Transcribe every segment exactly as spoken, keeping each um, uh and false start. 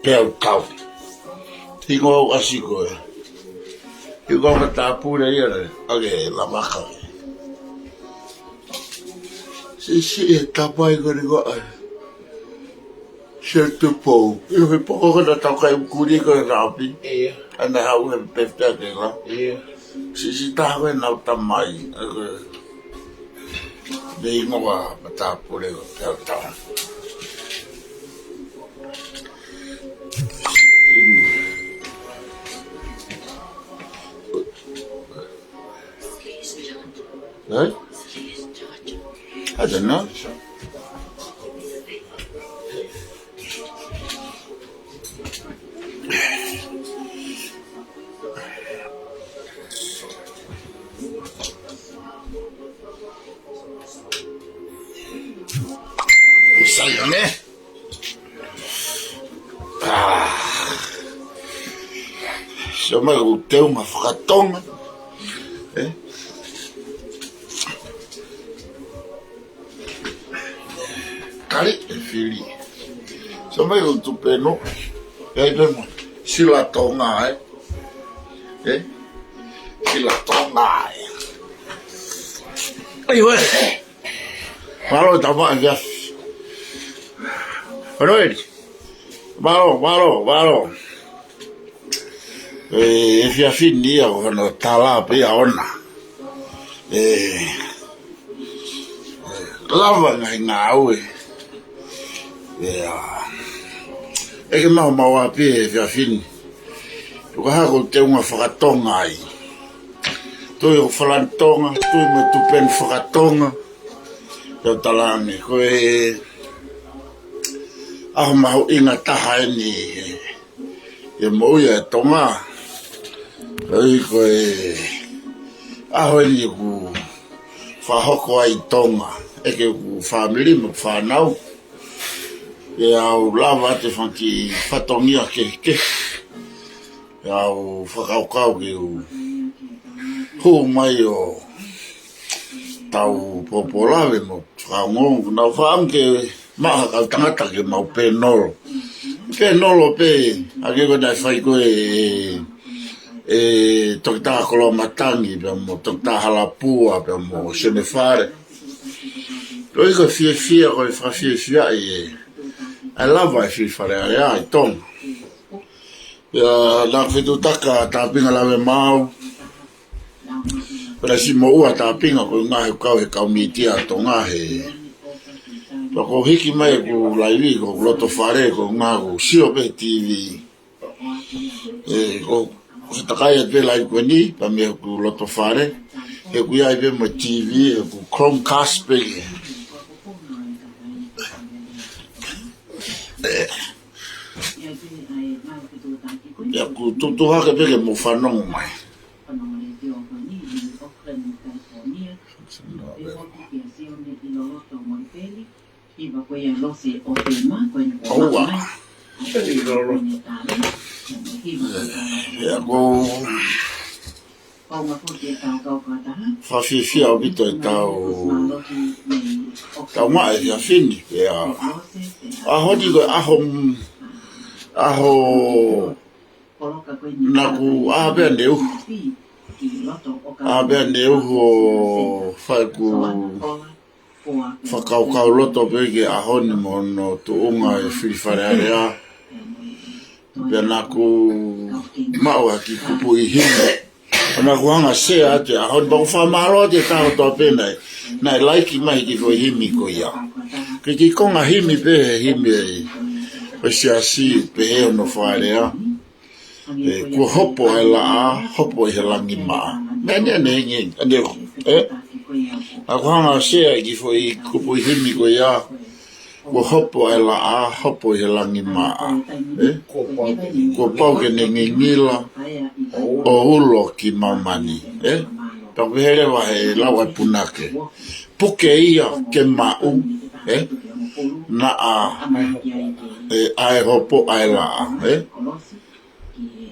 Pea u kau. Hingoa au ʻasi ko ē. Hingoa au matāpule ia le. ʻAke lamaka. Siʻisiʻi e tapai ko ē ni ko ē. Siʻi tupou. ʻIo he poko ko ē naʻa tau kai ukuri ko ē naʻa ʻapi. ʻIo. ʻAna hau he peftea ke la. ʻIo. Siʻisiʻi taha ko ē naʻa u tamai. ʻAke. Nei ngoa matāpule ko ē taha. Eh? I don't know. Sai ange. Ah. Sio mai ko e teunga fakatonga. Eh? Kali e fili. Sio mai ko e tupenu. ʻAi pē mo e sila Tonga, eh? Eh? Sila Tonga, eh? ʻAi ē. Mālō e tama ʻafiafi. Mālō ē. Mālō, mālō, mālō. E, efiafi ni ia ko hono tala pē ia ʻona. E, lava ngaahi ngāue. ʻIa. ʻEke maumau ʻapi he efiafi ni. Tuku hake ko e teunga fakatonga ai. Tui ʻo Falani Tonga, tui mo e tupenu fakatonga. Tau talaange, ko e ʻaho mahuʻinga taha eni ʻi he moʻui ʻa e Tonga. Koeʻuhi ko e ʻaho eni ʻoku fakahoko ai ʻi Tonga. ʻEke ʻeku fāmili mo ʻeku fānau. ʻIa, ʻoku lava atu e fanga kiʻi fatongia kehekehe. ʻIa, ʻoku fakakaukau ke u hū mai ʻo tau pōpōlave mo fakaongoongo. Naʻa ku fakaʻamu ke maʻu ha kau tangata ke mau pēnolo. Pēnolo pē, ʻa ē ko ē naʻe fai ko ē ʻe, ʻe Toketā Koloamatangi, pea mo Toketā Halapua, pea mo Senefale. Koeʻuhi ko e fiefia, ko e fakafiefiaʻi ē. ʻA e lava e fili Fale Alea ʻi Tonga. ʻIa, naʻa ku fetuʻutaki ʻa Tāpinga Lave Maau. Pea siʻi moʻua Tāpinga ko e ngaahi kau he kau mītia Tonga he. Pea ko e hiki mai ʻeku laivi ko e loto fale ko e ngaahi ʻoku sio pē he TV. E, ko e takai atu pē laivi ko eni, pea mei heʻeku loto fale. He ʻoku ʻi ai pē mo e TV, ʻeku Chromecast pē. E, ʻIa, ʻoku tuʻu hake pē ke mou fanongo mai. ʻOua. ʻIa, ko e fakafiefia ʻaupito ʻetau, tau maʻu e efiafi ni, pea ʻaho ni ko e ʻaho, ʻaho naʻa ku ʻā pē ʻaneuhu. ʻĀ pē ʻaneuhu ʻo fai ʻeku fakakaukau loto pē ki he ʻaho ni mo hono tuʻunga e fili Fale Alea. Pea naʻa ku maʻu ha kiʻi kupuʻi himi. Pea naʻa ku hanga ʻo sea atu e ʻaho ni, pea ʻoku ou fakamālō atu ki he taha kotoa pē naʻe, naʻe laiki mai e kiʻi foʻi himi ko ia. Ko e kiʻi konga himi pē he himi ʻa e, ʻo e Siasi, pehē hono fakalea. E, kuo hopo ʻa e laʻā, hopo ʻi he langi maʻa. Meʻa ni ʻaneuhu, ʻaneuhu, ē? Naʻa ku hanga ʻo sea e kiʻi foʻi kupuʻi himi ko ia. Kuo hopo ʻa e laʻā, hopo ʻi he langi maʻa. Ē? Kuo pau ke ne ngingila ʻo ulo ki māmani. Ē? Pea ʻoku pehē leva he lau ʻa e punake. Puke ia ke maʻu, ē? Naʻa, ē, ʻa e hopo ʻa e laʻā, ē?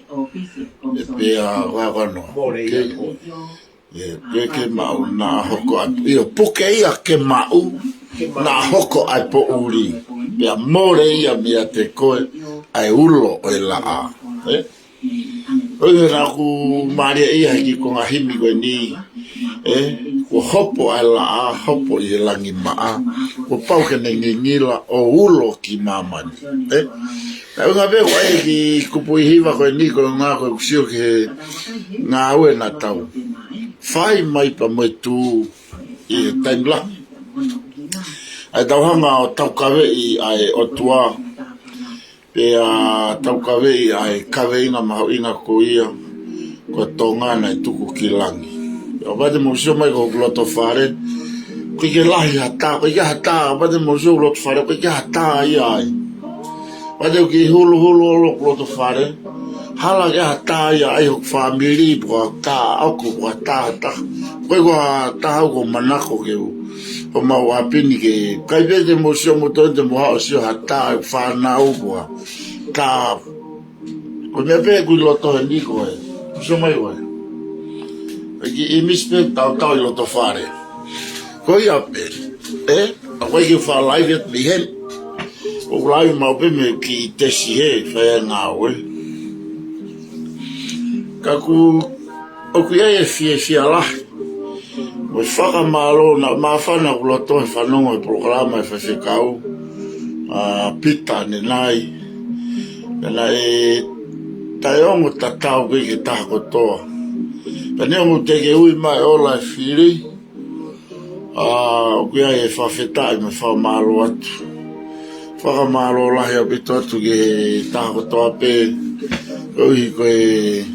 ʻE pea ua kano. Mole ia. Ke, ko. Ke, ke maʻu naʻa hoko ʻa e, ʻio, puke ia ke maʻu naʻa hoko ʻa e poʻuli. Pea mole ia meiate koe ʻa e ulo ʻo e laʻā. Ē? ʻOi, he naʻa ku mālieʻia he kiʻi konga himi ko eni. Ē? Kuo hopo ʻa e laʻā, hopo ʻi he langi maʻa. Kuo pau ke ne ngingila ʻo ulo ki māmani. Ē? Naʻe ʻuhinga pē ko e kiʻi kupuʻi hiva ko eni ko e ʻuhinga ko e kusio ki he ngāue naʻa tau fai mai pea mo e tuʻu ʻi he taimi lahi. ʻA e tau hanga ʻo taukaveʻi ʻa e ʻOtua, pea taukaveʻi ʻa e kaveinga mahuʻinga ko ia, ko Tonga naʻe tuku ki langi. ʻOku pau te mou sio mai ko hoku loto fale, ʻoku ʻikai ke lahi ha tā, ʻoku ʻikai ha tā, ʻoku pau te mou sio hoku loto fale, ʻoku ʻikai ke ha tā ia ai. Pea te u kiʻi huluhulu ʻo loku loto fale. Hala ke ha tā ia ai hoku fāmili, pe ko ha tā ʻoku, pe ko ha tā ha taha. Ko e ko ha taha ʻoku ou manako ke u, ʻo mau ʻapi ni ke, ʻikai pē te mou sio mo toe te mou haʻu ʻo sio ha tā ʻoku fānau pe ko ha tā. Ko e meʻa pē ʻoku ʻi loto heni ko e. Sio mai ko e. ʻOku ʻi misi pē tautau ʻi loto fale. Ko ia pē. Ē? ʻOku ʻikai ke u faʻa live atu mei heni. ʻOku live maʻu pē mei he kiʻi tesi he fai ʻa e ngāue. Ka ʻoku, ʻoku ʻi ai e fiefia lahi. Mo e fakamālō naʻe māfana hoku loto he fanongo he polokalama ʻa e faifekau, ʻa Pita Nenai. Pea naʻe taʻeongo tatau pē ki he taha kotoa. Pea neongo teʻeki ke ui mai ʻo ola e fili, ʻa, ʻoku ʻi ai e fakafetaʻi mo e fakamālō atu. Fakamālō lahi ʻaupito atu ki he taha kotoa pē, koeʻuhi ko e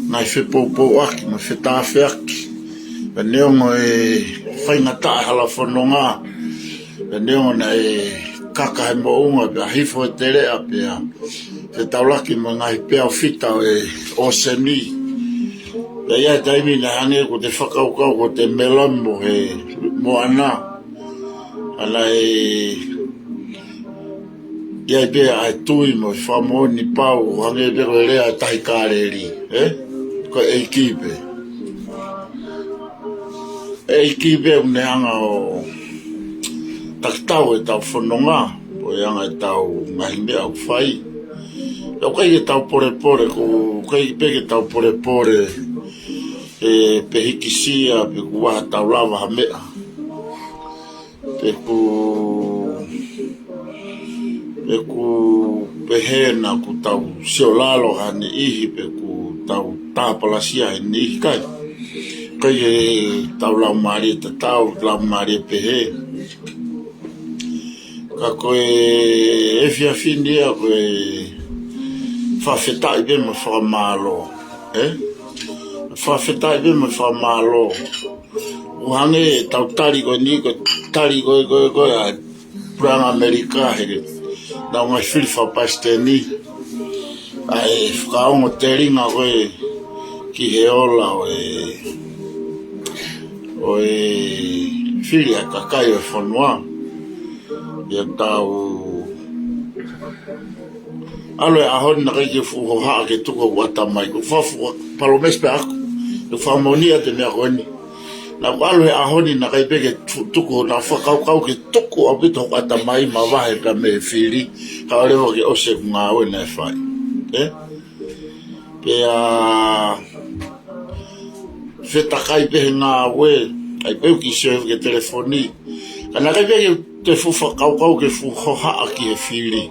ngaahi fepoupouaki mo e fetāfeaki. Pea neongo e faingataʻa e hala fononga, pea neongo naʻe kaka he moʻunga, pea hifo e teleʻa, pea fetaulaki mo e ngaahi peau fita ʻo e ʻōseni. Pea ʻi ai e taimi naʻe hangē ko e fakakaukau ko e melamo he moana. ʻA naʻe ʻi ai pē ʻa e tui mo e fakamoʻoni pau, hangē pē ko e lea ʻa e Tahi Kāleli, ē? Ko e ʻEiki pē. ʻEiki pē ʻoku ne hanga ʻo takitau e tau fononga, ʻo e anga e tau ngaahi meʻa ʻoku fai. ʻOku ʻikai ke tau polepole, ʻoku ʻikai pē ke tau polepole, ē, pe hikisia, pe kuo ʻi ai ha tau lava ha meʻa. Pe ʻoku, pe ʻoku pehē naʻa ʻoku tau sio lalo ha niʻihi, pe ʻoku tau tāpalasia ha niʻihi, ʻikai. ʻIkai ke tau laumālie tatau, laumālie pehē. Ka ko e efiafi ni ia ko e fakafetaʻi pē mo e fakamālō, ē? Fakafetaʻi pē mo e fakamālō. ʻO hangē e tau tali ko eni, ko e tali ko e, ko e, ko e ʻa e Puleʻanga ʻAmelika he ʻenau ngaahi fili fakapalesiteni. ʻA e fakaongo telinga ko e ki he ola ʻo e, ʻo e fili ʻa e kakai ʻo e fonua. ʻI he tau ʻalu he ʻaho ni naʻe ʻikai ke fuʻu hohaʻa ke tuku hoku ʻatamai. Ko e fuʻu palōmesi pē ʻaʻaku. Ko e fakamoʻoni ʻa e meʻa ko eni. Naʻa ku ʻalu he ʻaho ni naʻe ʻikai pē ke tu-, tuku, naʻa ku fakakaukau ke tuku ʻaupito hoku ʻatamai mavahe pē mei he fili. Kae ʻoua leva ke ʻosi ʻeku ngāue naʻe fai. Ē? Pea fetakai pē he ngāue, ʻikai pē u kiʻi sio ki he telefoni. Ka naʻe ʻikai pē ke te fuʻu fakakaukau ke fuʻu hohaʻa ki he fili.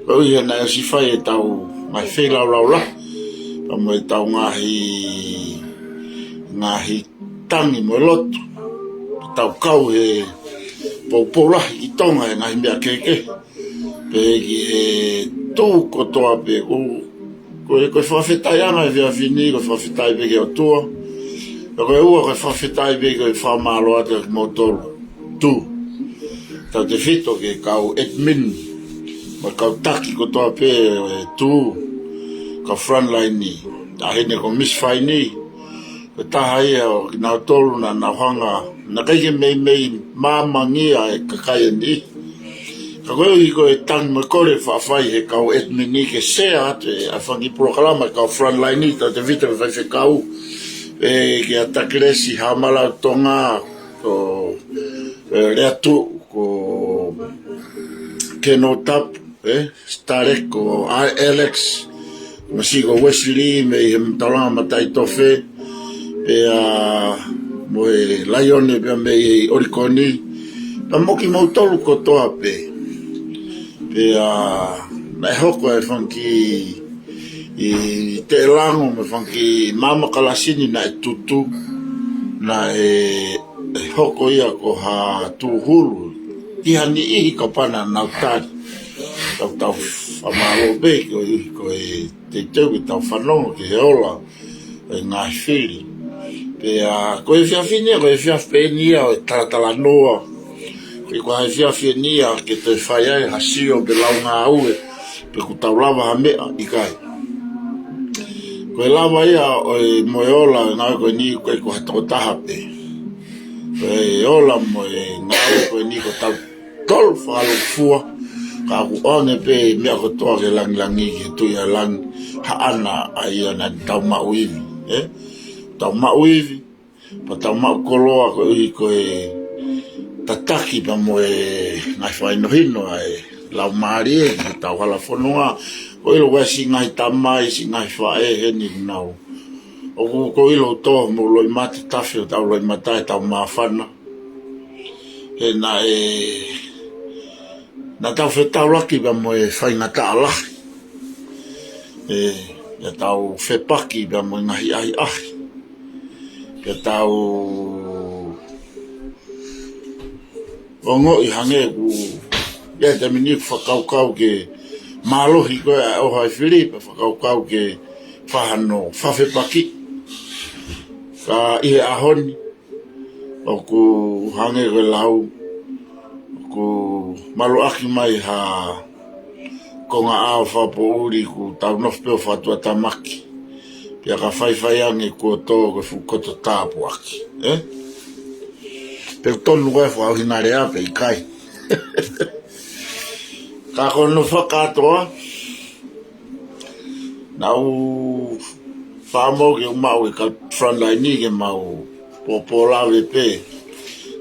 Koeʻuhi he naʻe ʻosi fai e tau ngaahi feilaulau lahi, pea mo e tau ngaahi, ngaahi tangi mo e lotu. Tau kau he poupou lahi ki Tonga he ngaahi meʻa kehekehe. Pea ki he tuʻu kotoa pē, ko, ko e, ko e fakafetaʻi ʻa e efiafi ni, ko e fakafetaʻi pē ki he ʻOtua. Pea ko e ua, ko e fakafetaʻi pē, ko e fakamālō atu kimoutolu. Tuʻu. Tautefito ki he kau admin, mo e kau taki kotoa pē, ē, tuʻu. Kau frontline ni. Taʻahine ko Miss Faini. Ko e taha ia ʻo kinautolu naʻa nau hanga, naʻe ʻikai ke meimei māmangia e kakai ʻe niʻihi. Ka koeʻuhi ko e tangi mo e kole faʻa fai he kau admin ni ke share atu ʻa e fanga kiʻi polokalama ʻa e kau frontline ni, tautefito ki he faifekau, Pea kia Takilesi Haʻamalautonga, ko, ē, Leatu, ko Kenotapu, ē, Stalek, ko Alex, masi ko Wesley, mei he Taulanga Mataʻitofe, pea mo e Laione, pea mei he ʻOlikoni, pea mo kimoutolu kotoa pē. Pea naʻe hoko e fanga kiʻi teʻelango mo e fanga kiʻi maama kalasini naʻe tutu, naʻe hoko ia ko ha tūhulu ki ha niʻihi kapau naʻa nau tali. Tau tau fakamālō pē koeʻuhi ko e teuteu ke tau fanongo ki he ola e ngaahi fili. Pea ko e efiafi ni, ko e efiafi pē eni ia ʻo e talatalanoa. Ko e, ko e efiafi eni ia ke toe fai ai ha sio pe lau ngāue, pe kuo tau lava ha meʻa, ʻikai. Ko e lava ia ʻo e mo e ola ngāue ko eni, ko e ko ha tokotaha pē. Ko e ola mo e ngāue ko eni ko tautolu fakalūkufua, ka ʻoku ʻoange pē meʻa kotoa ke langilangi ki he Tuʻi ʻo e langi, haʻana ʻa ia naʻa tau maʻu ivi, ē? Tau maʻu ivi, pea tau maʻu koloa koeʻuhi ko e tataki pea mo e ngaahi fakahinohino ʻa e Laumālie ki hotau hala fononga. ʻOku ʻilo ʻe siʻi ngaahi tamai, siʻi ngaahi faʻē heni ʻoku nau, ʻoku, ʻoku ʻilo ʻe hoʻomou loʻimata, tafe hotau loʻimata ʻetau māfana. He naʻe, naʻa tau fetaulaki pea mo e faingataʻa lahi. Ē, naʻa tau fepaki pea mo e ngaahi ʻahiʻahi. Naʻa tau ongoʻi hangē ʻoku, ʻi he taimi ni ʻoku fakakaukau ke mālohi ko ē ʻa e ʻoho ʻa e fili, pea fakakaukau ke fai hano fakafepaki. Ka ʻi he ʻaho ni, ʻoku hangē ko e lau, ʻoku maluʻaki mai ha konga ʻao fakapoʻuli kuo tau nofo pē ʻo fakatuʻatamaki. Pea ka faifai ange kuo tō ko e fuʻu koto tāpuaki. Ē? Pe ʻoku tonu ko e fakauhingalea pe ʻikai. Ka ko hono fakakātoa, naʻa ku fakamoʻoni ke u maʻu e kau frontline ni ke mau pōpōlave pē.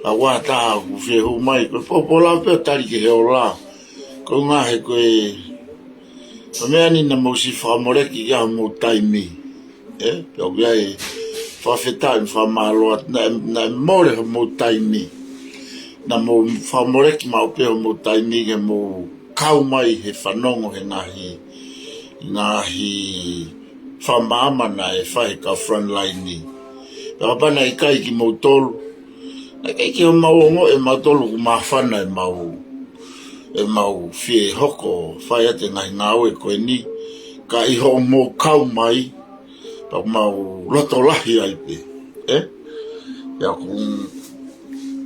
Ka ʻoku ʻi ai ha taha ʻoku fie hū mai, ko e pōpōlave pē ʻo tali ki he ola. Ko e ngaahi, ko e, ko e meʻa ni naʻa mou siʻi fakamoleki ki ai homou taimi. Ē, pea ʻoku ʻi ai e fakafetaʻi mo e fakamālō atu naʻe, naʻe mole homou taimi. Naʻa mou fakamoleki maʻu pē homou taimi ke mou kau mai he fanongo he ngaahi, ngaahi fakamaama naʻe fai ʻe he kau frontline ni. Pea kapau naʻe ʻikai kimoutolu, naʻe ʻikai ke mau ongoʻi ʻe mautolu ʻoku māfana ʻemau, ʻemau fie hoko ʻo fai atu e ngaahi ngāue ko eni, ka ʻi hoʻomou kau mai, pea ʻoku mau loto lahi ai pē. Ē? Pea ʻoku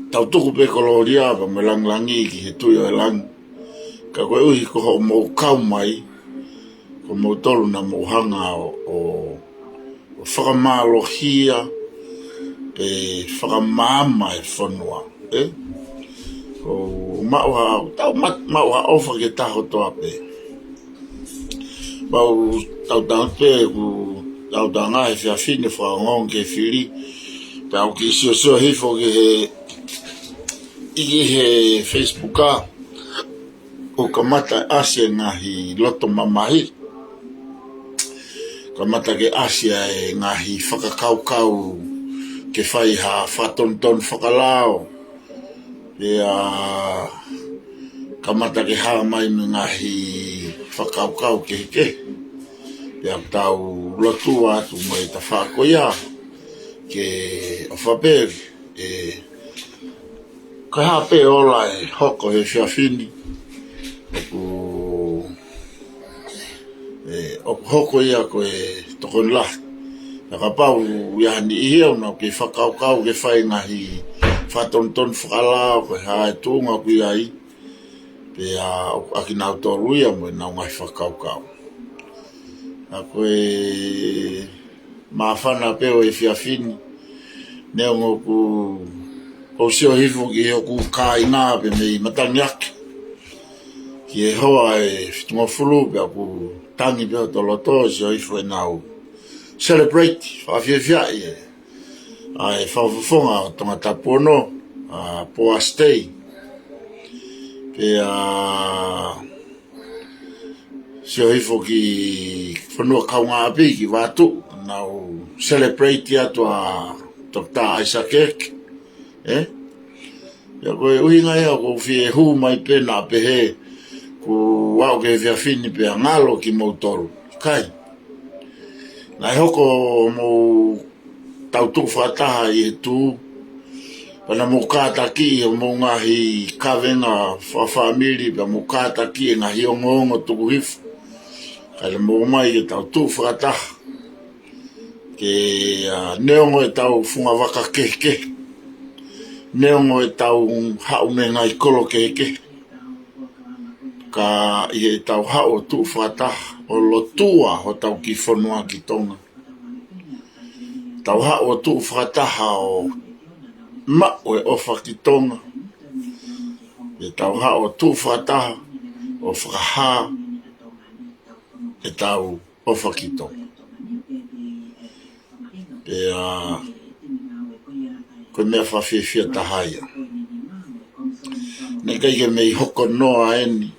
tau tuku pē kolōlia pea mo e langilangi ki he Tuʻi ʻo e langi. Ka koeʻuhi ko hoʻomou kau mai, ko moutolu naʻa mou hanga ʻo, ʻo, ʻo fakamālohia, pe fakamaama e fonua. Ē? ʻOku maʻu ha, tau ma-, maʻu ha ʻofa ki he taha kotoa pē. Pea u tautau pē, ʻoku tautau ngaahi efiafi ni fakaongoongo ki he fili. Pea u kiʻi siosio hifo ki he, ʻi he Facebook ʻa, ʻoku kamata ʻasi e ngaahi loto mamahi. Kamata ke ʻasi ʻa e ngaahi fakakaukau ke fai ha fakatonutonu fakalao. Pea kamata ke hā mai mo e ngaahi fakakaukau kehekehe. Pea tau lotua atu mo e tafaʻaki ko ia ke ʻofa pē, ē, ko e hā pē ola ʻe hoko he efiafi ni. ʻOku, ē, ʻoku hoko ia ko e tokoni lahi. Ka kapau ʻoku ʻi ai ha niʻihi ia ʻoku nau kei fakakaukau ke fai ngaahi fakatonutonu fakalao, ko e hā e tuʻunga ʻoku ʻi ai, pea ʻoku ʻakinautolu ia mo ʻenau ngaahi fakakaukau. Ka ko e māfana pē ʻo e efiafi ni, neongo ʻoku ou sio hifo ki hoku kāinga pē mei Matangiake ki he hoa ʻe fitungofulu, pea ʻoku tangi pē hoto loto ʻo sio hifo ʻenau celebrate, fakafiefiaʻi e ʻa e fakafofonga ʻo Tongatapu ono, ʻa Poasi Tei. Pea sio hifo ki fonua kaungāʻapi ki Vatu, nau celebrate atu ʻa Toketā ʻAisake. ʻE? Pea ko e ʻuhinga ia ʻoku ou fie hū mai pē naʻa pehē kuo aʻu ki he efiafi ni pea ngalo kimoutolu. ʻIkai. Naʻe hoko hoʻomou tau tuʻu fakataha ʻi he tuʻu. Pea naʻa mou kātakiʻi hoʻomou ngaahi kavenga fakafāmili, pea mou kātakiʻi e ngaahi ongoongo tuku hifo. Kae naʻa mou ō mai ke tau tuʻu fakataha. Ke, ʻa, neongo ʻetau funga vaka kehekehe. Neongo ʻetau haʻu mei he ngaahi kolo kehekehe. Ka ʻi heʻetau haʻu ʻo tuʻu fakataha, ʻo lotua hotau kiʻi fonua ki Tonga. Tau haʻu ʻo tuʻu fakataha ʻo maʻu e ʻofa ki Tonga. ʻE tau haʻu ʻo tuʻu fakataha ʻo fakahā ʻetau ʻofa ki Tonga. Pea ko e meʻa fakafiefia taha ia. Naʻe ʻikai ke mei hoko noa eni.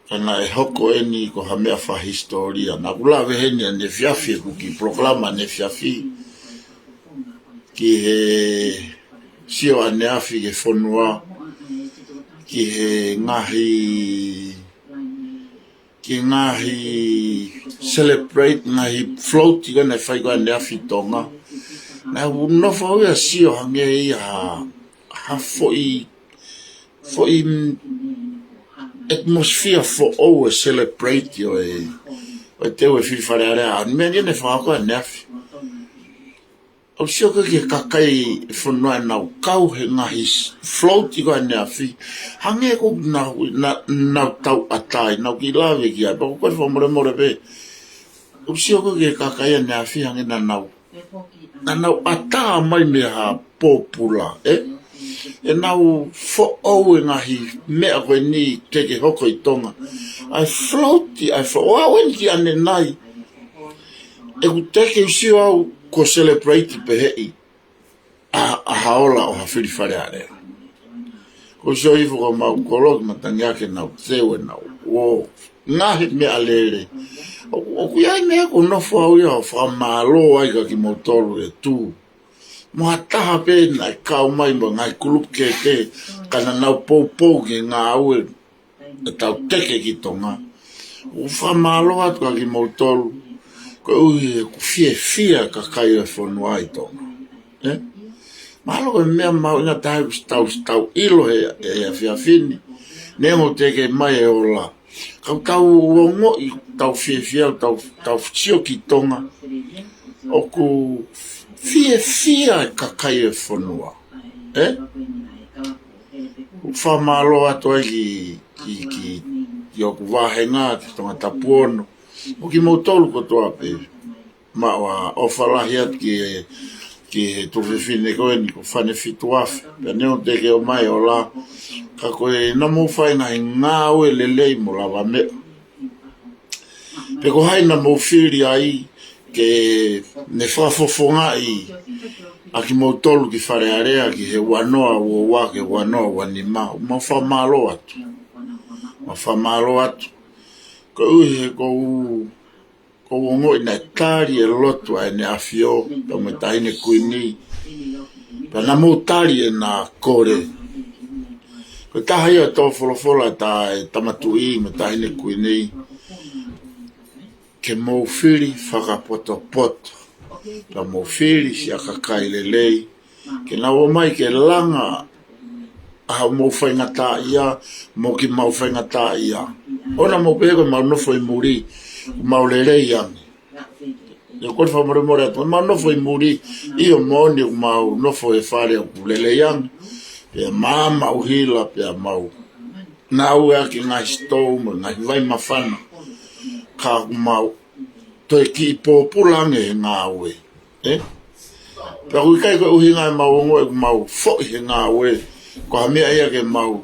Ka naʻe hoko eni ko ha meʻa fakahisitōlia. Naʻa ku lave heni ʻaneefiafi, ʻeku kiʻi polokalama ʻaneefiafi, ki he sio ʻaneafi ki he fonua, ki he ngaahi, ki he ngaahi celebrate, ngaahi float ko ē naʻe fai ko ē ʻaneafi ʻi Tonga. Naʻa ku nofo au ia ʻo sio hangē ia ha, ha foʻi foʻi, mm, atmosphere foʻou e celebrate ʻo e, ʻo e teu e fili Fale Alea. ʻA e meʻa ni naʻe fakahoko ʻaneafi. ʻOku ou sio ko ē ki he kakai e fonua ʻenau kau he ngaahi s-, float ko ē ʻaneafi. Hangē ko ē naʻa, naʻa, naʻa nau tauʻatāina, naʻa ku kiʻi lave ki ai, pea ko e fakamolemole pē. ʻOku ou sio ko ē ki he kakai ʻaneafi hangē naʻa nau naʻa nau ʻatā mai mei ha pōpula, ʻe? ʻEnau foʻou e ngaahi meʻa ko eni teʻeki hoko ʻi Tonga. ʻA e float, ʻa e fo-, ʻo aʻu eni ki ʻanenai. ʻOku teʻeki ke u sio au kuo celebrate pehē ʻi ʻa, ʻa ha ola ʻo ha fili Fale Alea. Ko e sio hifo ko ʻemau kolo ki matangi ake ʻenau teu ʻenau ō. Ngaahi meʻalele. ʻOku, ʻoku ʻi ai e meʻa ʻoku ou nofo au ia ʻo fakamālō ai kia kimoutolu e tuʻu. Mo ha taha pē naʻe kau mai mo e ngaahi kulupu kehekehe, ka naʻa nau poupou ki he ngāue ʻetau teke ki Tonga. ʻOku fakamālō atu kia kimoutolu, koeʻuhi he ʻoku fiefia e kakai ʻo e fonua ʻi Tonga. ʻE? Mahalo ko e meʻa mahuʻinga taha ʻoku tau, tau ʻilo he, he efiafi ni. Neongo ʻoku teʻeki mai e ola, ka ʻoku tau ongoʻi, tau fiefia, tau, tau sio ki Tonga. ʻOku fiefia e kakai ʻo e fonua. ʻE? ʻOku fakamālō atu ai ki, ki, ki, ki hoku vāhenga, ki Tongatapu ono. Mo kimoutolu kotoa pē. Maʻu ʻa e ʻofa lahi atu ki he, ki he tuofefine ko eni ko Fane Fituafe. Pea neongo ʻoku teʻeki ke ʻomai e ola, ka ko ʻenau fai e ngaahi ngāue lelei mo lavameʻa. Pe ko hai naʻa mou fili ai ke ne fakafofongaʻi ʻa kimoutolu ki Fale Alea ki he ua noa ua ua ki he ua noa ua nima, ʻoku mau fakamālō atu. Mau fakamālō atu. Koeʻuhi he ʻoku ou, ʻoku ou ongoʻi naʻe tali e lotu ʻa ʻEneafi ʻo, pea mo e Taʻahine Kuini. Pea naʻa mou tali ʻena kole. Ko e taha ia ʻo e tō folofola ʻa e Tama Tuʻi mo e Taʻahine Kuini, ke mou fili fakapotopoto, pea mou fili siʻa kakai lelei, ke nau ō mai ke langa ʻa hoʻomou faingataʻaʻia mo kimautolu faingataʻaʻia. ʻOua naʻa mou pehē ko ʻemau nofo ʻi muli, mau lelei ange. ʻOku ou fakamolemole atu, ʻemau nofo ʻi muli, ʻio moʻoni ʻoku mau nofo he fale ʻoku lelei ange. Pea maama ʻuhila, pea mau ngāueʻaki e ngaahi sitou mo e ngaahi vai māfana. Ka ʻoku mau toe kiʻi pōpula ange he ngāue. ʻE? Pea ʻoku ʻikai ko e ʻuhinga ʻemau ongoʻi ʻoku mau foʻi he ngāue, ko ha meʻa ia ke mau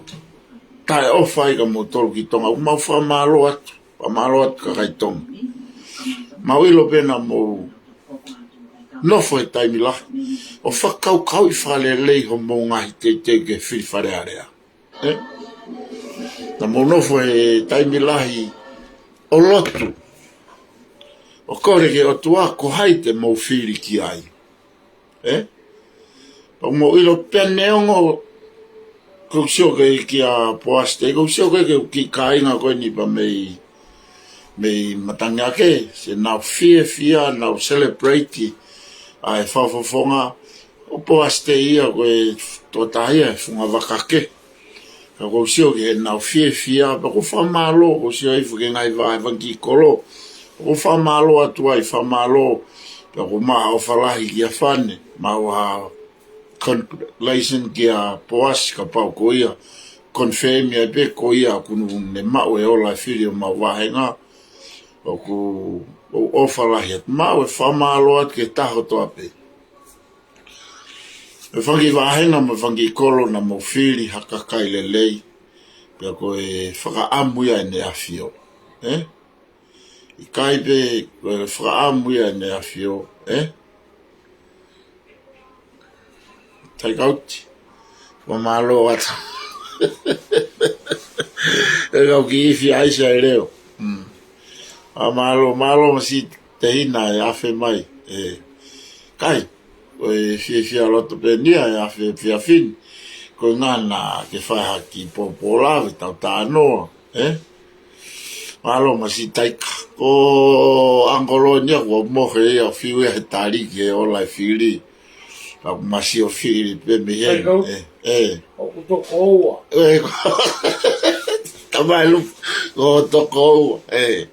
taʻeʻofa ai kia moutolu ki Tonga. ʻOku mau fakamālō atu, fakamālō atu kakai Tonga. Mau ʻilo pē naʻa mou nofo he taimi lahi ʻo fakakaukauʻi fakalelei hoʻomou ngaahi teuteu ki he fili Fale Alea. Ē? Naʻa mou nofo he taimi lahi ʻo lotu, ʻo kole ki he ʻOtua ko hai te mou fili ki ai. Ē? Pea mou ʻilo pē neongo ʻoku ou sio ko ē kia Poasi, ʻoku ou sio ko ē ki he kiʻi kāinga ko eni pea mei, mei Matangiake, se nau fiefia, nau celebrate ʻa e fakafofonga ʻo Poasi ia ko e tokotaha ia he funga vaka kehe. Ka ʻoku ou sio ki heʻenau fiefia, pea ʻoku ou fakamālō, ʻoku ou sio hifo ki he ngaahi vaʻe fanga kiʻi kolo. ʻOku ou fakamālō atu ai, fakamālō, pea ʻoku maʻu ha ʻofa lahi kia Fane, maʻu ha congratulation kia Poasi kapau ko ia, confirm ai pē ko ia ʻoku ne maʻu e ola e fili ʻo homau vāhenga. ʻOku ou ʻofa lahi atu, maʻu e fakamālō atu ki he taha kotoa pē. E fanga kiʻi vāhenga mo e fanga kiʻi kolo naʻa mou fili ha kakai lelei, pea ko e fakaʻamu ia ʻEne ʻAfio. Ē? ʻIkai pē ko e fakaʻamu ia ʻEne ʻAfio, ē? Taikauti. Fakamālō atu. E kau kiʻi ifi ʻaisi ai leo. Mm. Fakamālō, mālō mo siʻi tehina e afe mai. Ē. Kai, ko e fiefia loto pē eni ia e afe efiafi ni. Ko e ngana ke fai ha kiʻi pōpō lave tau tānoa, ē? Mālō mo siʻi Taika. Ko ʻAngolo eni ia kuo mohe ia ʻo fiu ia he tali ki he ola e fili. Ka ʻoku ma sio fili pē mei heni. Taika. Ē, ē. ʻOku toko ua. Ē, ko, tamai lu, ʻoku toko ua, ē.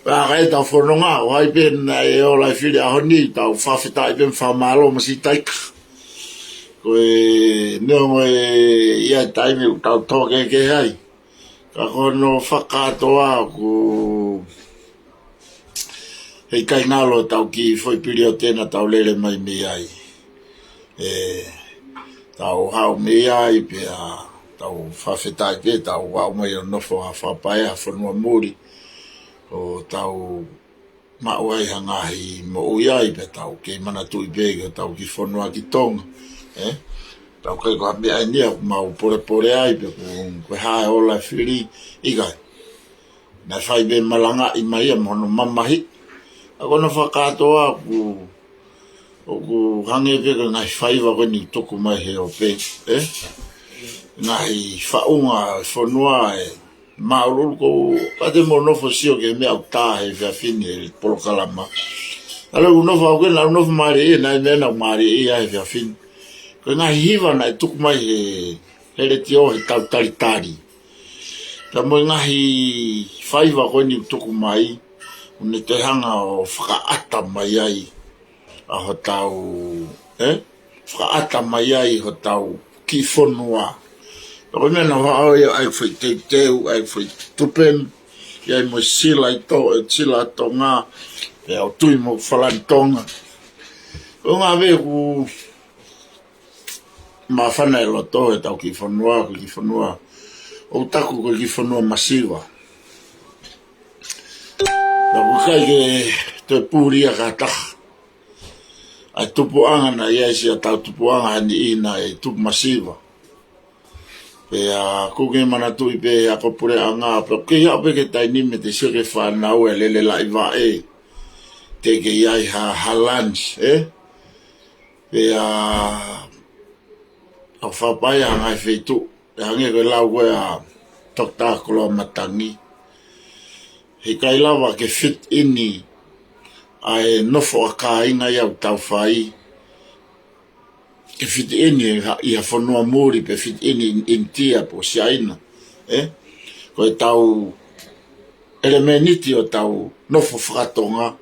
Pea ka ʻi ai ʻetau fononga, ʻo hai pē naʻe ola e fili ʻaho ni, tau fakafetaʻi pē mo fakamālō mo siʻi Taika. Ko e neongo e ʻi ai e taimi ʻoku tau tō kehekehe ai. Ka ko hono fakakātoa ʻoku heʻikai ngalo ʻetau kiʻi foʻi piliotena tau lele mai mei ai. Ē, tau haʻu mei ai pea tau fakafetaʻi pē, tau aʻu mai ʻo nofo ha fakapaea, ha fonua muli. ʻO tau maʻu ai ha ngaahi moʻui ai pea tau kei manatuʻi pē ki hotau kiʻi fonua ki Tonga. Ē? Tau kei ko ha meʻa eni ia ʻoku mau polepole ai pē ʻoku, ko e hā e ola e fili, ʻikai. Naʻe fai pē malangaʻi mai ia mo hono mamahiʻi. ʻA ko hono fakakātoa ʻoku, ʻoku hangē pē ko e ngaahi faiva ko eni ʻoku tuku mai he ope, ē? Ngaahi faʻunga e fonua ē. Mālō ʻoku ou, ka te mou nofo sio ki he meʻa ʻoku tā he efiafi ni he polokalama. ʻA ia ʻoku nofo au ke na nofo mālie, naʻe meʻa naʻe mālie ia he efiafi ni. Ko e ngaahi hiva naʻe tuku mai he, he letiō he tau talitali. Ka mo e ngaahi faiva ko eni ʻoku tuku mai, ʻoku ne toe hanga ʻo fakaʻata mai ai ʻa hotau, ē? Fakaʻata mai ai hotau kiʻi fonua. Pea ko e meʻa naʻa ku haʻu ia ʻai foʻi teuteu, ʻai foʻi tupenu, ʻi ai mo e sila ʻi To-, e sila Tonga, pea u tui mo Falani Tonga. ʻO ngā vē ʻoku māfana e loto ʻetau kiʻi fonua, ko e kiʻi fonua. ʻOku taku ko e kiʻi fonua masiva. Ka ʻoku ʻikai ke toe puli ia ka taha. ʻA e tupuʻanga naʻe ʻi ai siʻa tau tupuʻanga hani ʻi naʻe tupu masiva. Pea ʻoku ke manatuʻi pē ʻa ko puleʻanga, pea ʻoku ke haʻu pē ki he taimi ni te sio ki he fānau ʻe lele laʻi vaʻe. Te ke ʻi ai ha, ha lunch, ē? Pea ʻoku fakapaea ha ngaahi feituʻu. Pea hangē ko e lau ko ē ʻa Toketā Koloamatangi. Heʻikai lava ke fit in ʻa e nofo ʻa kāinga ia ʻoku tau fai. Ke fit in ʻi ha, ʻi ha fonua muli pe fit in ʻi ʻInitia pe ko Siaina. Ē? Ko ʻetau ʻelemēniti ʻo ʻetau nofo fakatonga.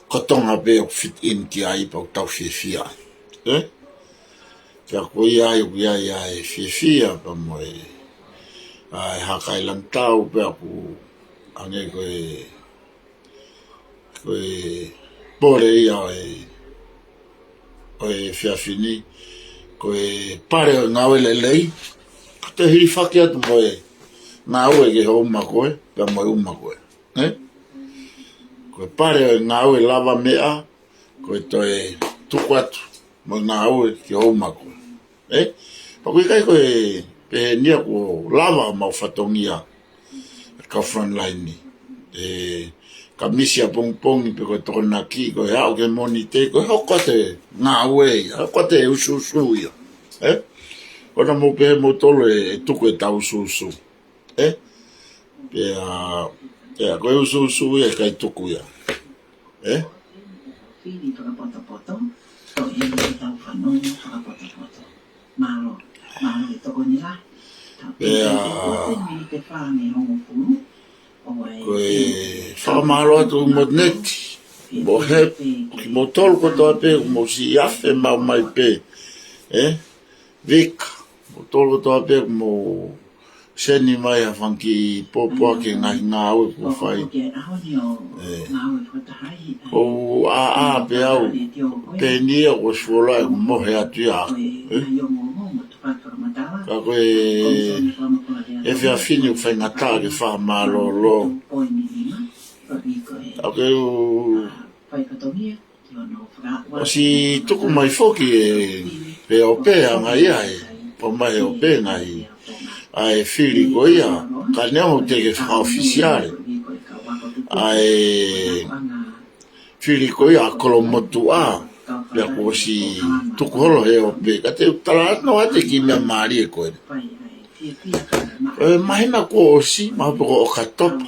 Ko Tonga pē ʻoku fit in ki ai pea ʻoku tau fiefia. Ē? Pea ko ia ai ʻoku ʻi ai ʻa e fiefia pea mo e, ʻa e hakailangitau pea ʻoku hangē ko e, ko e pole ia ʻo e, ʻo e efiafi ni. Ko e pale ʻo e ngāue lelei. Ko e hilifaki atu mo e ngāue ki hoʻo uma koe, pea mo e uma koe. Ē? Ko e pale ʻo e ngāue lavameʻa, ko e toe tuku atu mo e ngāue ki hoʻo mako. Ē? Pea ʻoku ʻikai ko e pehē ni ia kuo lava homau fatongia ka frontline ni. Ē, ka misi ʻapongipongi pe ko e Tokonaki, ko e aʻu ki he Mōnite, ko e hoko atu e ngāue ia, hoko atu e usuusu ia. Ē? ʻOua naʻa mou pehē moutolu ʻe, ʻe tuku ʻetau usuusu. Ē? Pea, pea ko e usuusu ia ʻe ʻikai tuku ia. Ē? Pea, ko e fakamālō atu mo Neti, mo Hepi, kimoutolu kotoa pē, mo si afe mau mai pē. Ē? Vika, kimoutolu kotoa pē, mo seni mai ha fanga kiʻi pōpoaki ki he ngaahi ngāue kuo fai. Ē. ʻOku ou ʻā pē au, pehē ni ia kuo fuoloa ʻeku mohe atu ia. Ē. Ka ko e efiafi ni ʻoku faingataʻa ke fakamālōlō. ʻOku ou ʻosi tuku mai foki e, pe ʻope ʻanga ia ē, pea mai ʻope ngaahi, ʻa e fili ko ia, ka neongo teʻeki ke fakaʻofisiale. ʻA e fili ko ia ʻa Kolomotuʻa, pea kuo ʻosi tuku holo he ʻope, ka te u talanoa atu ki he meʻa mālie ko ē. Ko e māhina kuo ʻosi, mahalo pē ko ʻOkatopa.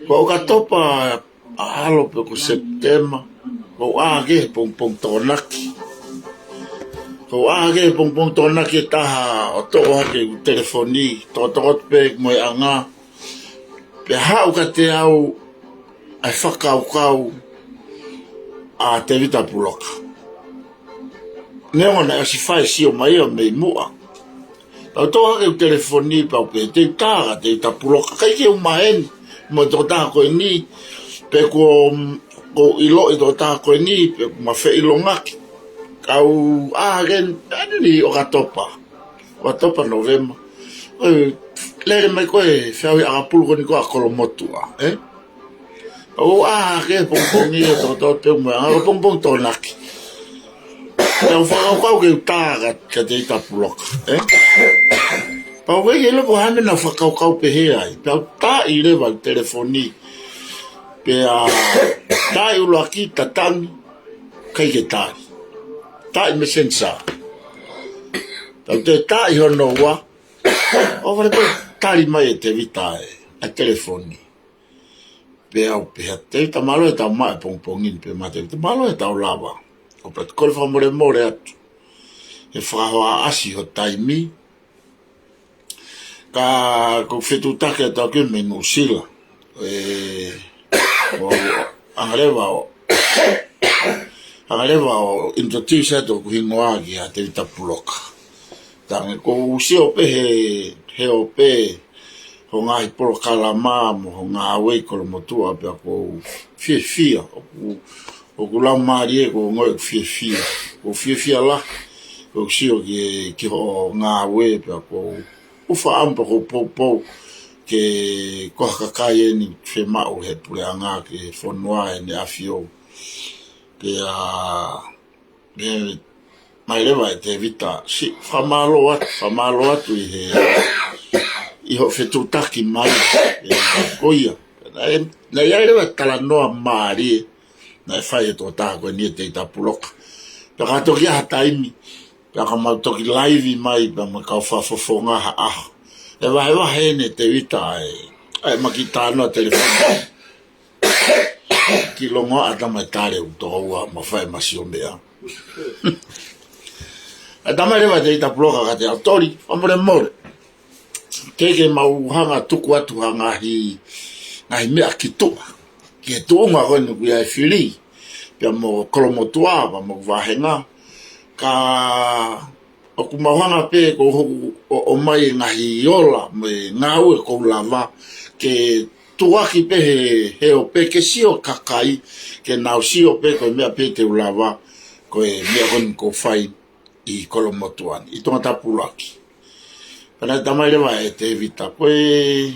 Ko ʻOkatopa ʻalu pē ko Sepitema, ʻoku ou ʻā hake he pongipongi Tokonaki. ʻOku ou ʻā hake he pongipongi Tokonaki ʻe taha ʻo toʻo hake ʻeku telefoni, tokotoko atu pē mo e ʻanga. Pea haʻu kiate au ʻa e fakakaukau ʻa Tevita Puloka. Neongo naʻe ʻosi fai e sio mai ia mei muʻa. Pea u toʻo hake ʻeku telefoni pea u pehē, te u tā kia Tevita Puloka, ʻikai ke u maheni mo e tokotaha ko eni, pe kuo, kuo u ʻiloʻi e tokotaha ko eni, pe kuo ma feʻilongaki. Ka u ʻā hake eni ʻOkatopa. ʻOkatopa, Nōvema. Ko e lele mai ko ē feʻauhi ʻakapulu ko eni ko ē ʻa Kolomotuʻa, ē? ʻOku ou ʻā hake he pongipongi ia tokotoko pē mo e ʻanga, ko e pongipongi Tokonaki. Pea u fakakaukau ke u tā kia, kia Tevita Puloka, ē? Pea ʻoku ʻikai ke ʻilo pe ko e hā e meʻa naʻa ku fakakaukau pehē ai. Pea u taaʻi leva ʻeku telefoni. Pea taaʻi ʻuluaki, tatangi, ʻikai ke tali. Taaʻi Messenger. Pea u toe taaʻi hono ua. ʻO fale pē, tali mai ʻe Tevita e, ʻa e telefoni. Pea u pehē, Tevita, mālō e tau maʻu e pongipongi ni. Pea mo Tevita, mālō e tau lava. ʻO pehē, kole fakamolemole atu he fakahoa ʻasi ho taimi. Ka ʻoku ou fetuʻutaki atu au mei Nuʻusila. Ē, ʻo, ʻanga leva ʻo, ʻanga leva ʻo introduce atu hoku hingoa kia Tevita Puloka. Tangi, ʻoku ou sio pē he, he ʻope, ho ngaahi polokalama mo ho ngāue ʻi Kolomotuʻa, pea ʻoku ou fiefia, ʻoku, ʻoku laumālie, ʻoku ou ongoʻi ʻeku fiefia. ʻOku ou fiefia lahi, ʻoku ou sio ki, ki hoʻo ngāue, pea ʻoku ou ʻofa ʻamu pea ʻoku ou poupou ke ko ha kakai eni fiemaʻu he puleʻanga ki he fonua ʻEne ʻAfio. Pea, pea mai leva ʻe Tevita, siʻi fakamālō atu, fakamālō atu ʻi he, ʻi hoʻo fetuʻutaki mai, ē, ko ia. Naʻe, naʻe ʻi ai leva e talanoa mālie naʻe fai ʻe he tokotaha ko eni ʻe Tevita Puloka. Pea ka toki ʻi ai ha taimi, pea ka mau toki laivi mai, pea mo e kau fakafofonga ha ʻaho. ʻE vahevahe eni ʻe Tevita ʻa e, ʻa e maki tānoa telefoni. Kiʻi longoaʻa, tama e tale ʻoku tokoua, ma fai ma sio meʻa. ʻA e tama leva ʻe Tevita Puloka kiate au, Toli, fakamolemole. Teʻeki ke mau hanga tuku atu ha ngaahi, ngaahi meʻa ki tuʻa. Ki he tuʻunga ko eni ʻoku ʻi ai e fili. Pea mo Kolomotuʻa, pea mo e vāhenga. Ka ʻoku mau hanga pē ko hoku ʻo, ʻomai e ngaahi ola mo e ngāue ʻoku ou lava ke tuʻuaki pē he, he ʻope ke sio e kakai, ke nau sio pē ko e meʻa pē te u lava, ko e meʻa ko eni ʻoku ou fai ʻi Kolomotuʻa ni, ʻi Tongatapu ʻUluaki. Pea naʻe tala mai leva ʻe Tevita, ko e,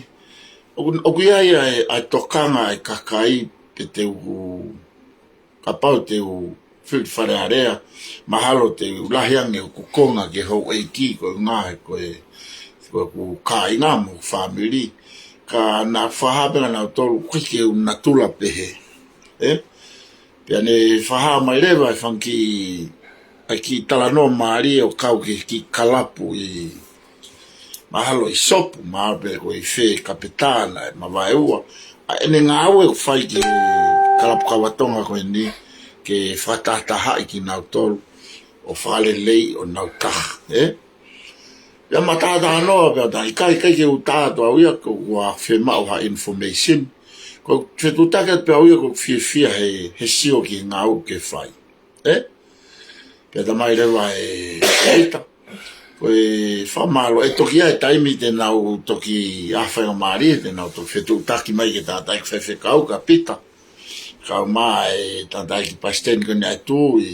ʻoku, ʻoku ʻi ai ʻa e, ʻa e tokanga ʻa e kakai, pe te u kapau te u fili Fale Alea, mahalo te u lahi ange hoku konga ki he houʻeiki, ko e ngaahi, ko e, ko ʻeku kāinga mo e fāmili. Ka naʻe fakahā pē kia nautolu, ʻoku ʻikai ke u natula pehē. Ē? Pea ne fakahā mai leva e fanga kiʻi, ʻa e kiʻi talanoa mālie ʻo kau ki he kiʻi kalapu ʻi, mahalo ʻi Sopu, mahalo pē ko e fē Kapetā naʻe mavaeua. ʻA ʻene ngāue ʻoku fai ki he kalapu kava Tonga ko eni, ke fakatahatahaʻi kinautolu, ʻo fakaleleiʻi honau taha, ē? Pea ma talatalanoa pē au, ʻikai, ʻikai ke u tā atu au ia, ko ʻeku fiemaʻu ha information. Ko e fetuʻutaki atu pē au ia, ʻoku ou fiefia he, he sio ki he ngāue ʻoku ke fai. Ē? Pea talamai leva ʻe Pita, ko e fakamālō, ʻe toki ʻi ai e taimi te nau toki ʻai ha faingamālie, te nau toki fetuʻutaki mai ki he tangataʻeiki faifekau kia Pita. Kau mai e tangataʻeiki palesiteni ko eni ʻa e tuʻi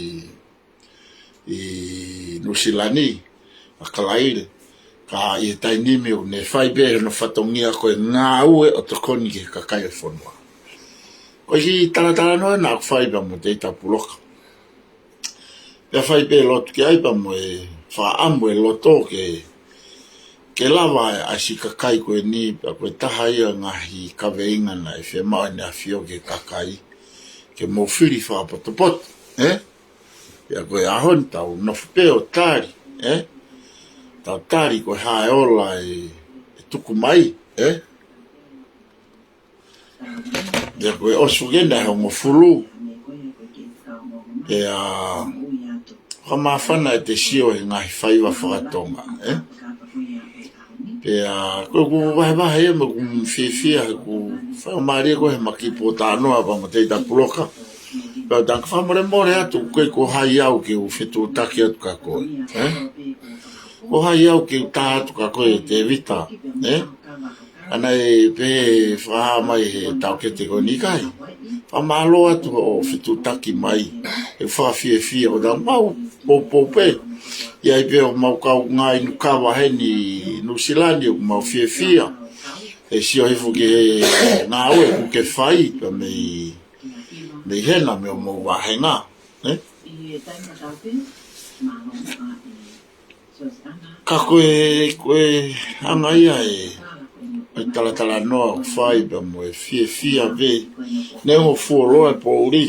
ʻi Nuʻusila ni, ʻa Kalaile. Ka ʻi he taimi ni ʻoku ne fai pē hono fatongia ko e ngāue ʻo tokoni ki he kakai ʻo e fonua. Ko e kiʻi talatalanoa naʻa ku fai pea mo Teita Puloka. Pea fai pē lotu ki ai pea mo e fakaʻamu e loto ke, ke lava ʻa e siʻi kakai ko eni, pea ko e taha ia e ngaahi kaveinga naʻe fiemaʻu ʻEne ʻAfio ki he kakai, ke mou fili fakapotopoto, ē? Pea ko e ʻaho ni tau nofo pē ʻo tali, ē? Tau tali ko e hā e ola ʻe, ʻe tuku mai, ē? Pea ko e ʻosi foki eni e hongofulu. Pea fakamāfana ʻete sio he ngaahi faiva fakatonga, ē? Pea ko ʻeku vahevahe ia mo ʻeku fiefia, ʻeku faingamālie ko ē he ma kiʻi pōtalanoa pea mo Teita Puloka. Pea u talaange fakamolemole atu, ʻoku ʻikai ko hai au ke u fetuʻutaki atu kia koe, ē? Ko hai au ke u tā atu kia koe, Tēvita, ē? Ka naʻe pehē, fakahā mai he taʻokete ko eni, ʻikai. Fakamālō atu hoʻo fetuʻutaki mai, ʻeku fakafiefia, ʻo tau mau poupou pē. ʻI ai pē homau kaungā inu kava heni ʻi Nuʻusila ni, ʻoku mau fiefia he sio hifo ki he ngāue ʻoku ke fai, pea mei, mei hena mei homou vāhenga, ē? Ka ko e, ko e anga ia e, e talatalanoa ʻoku fai pea mo e fiefia pē. Neongo fuoloa e poʻuli,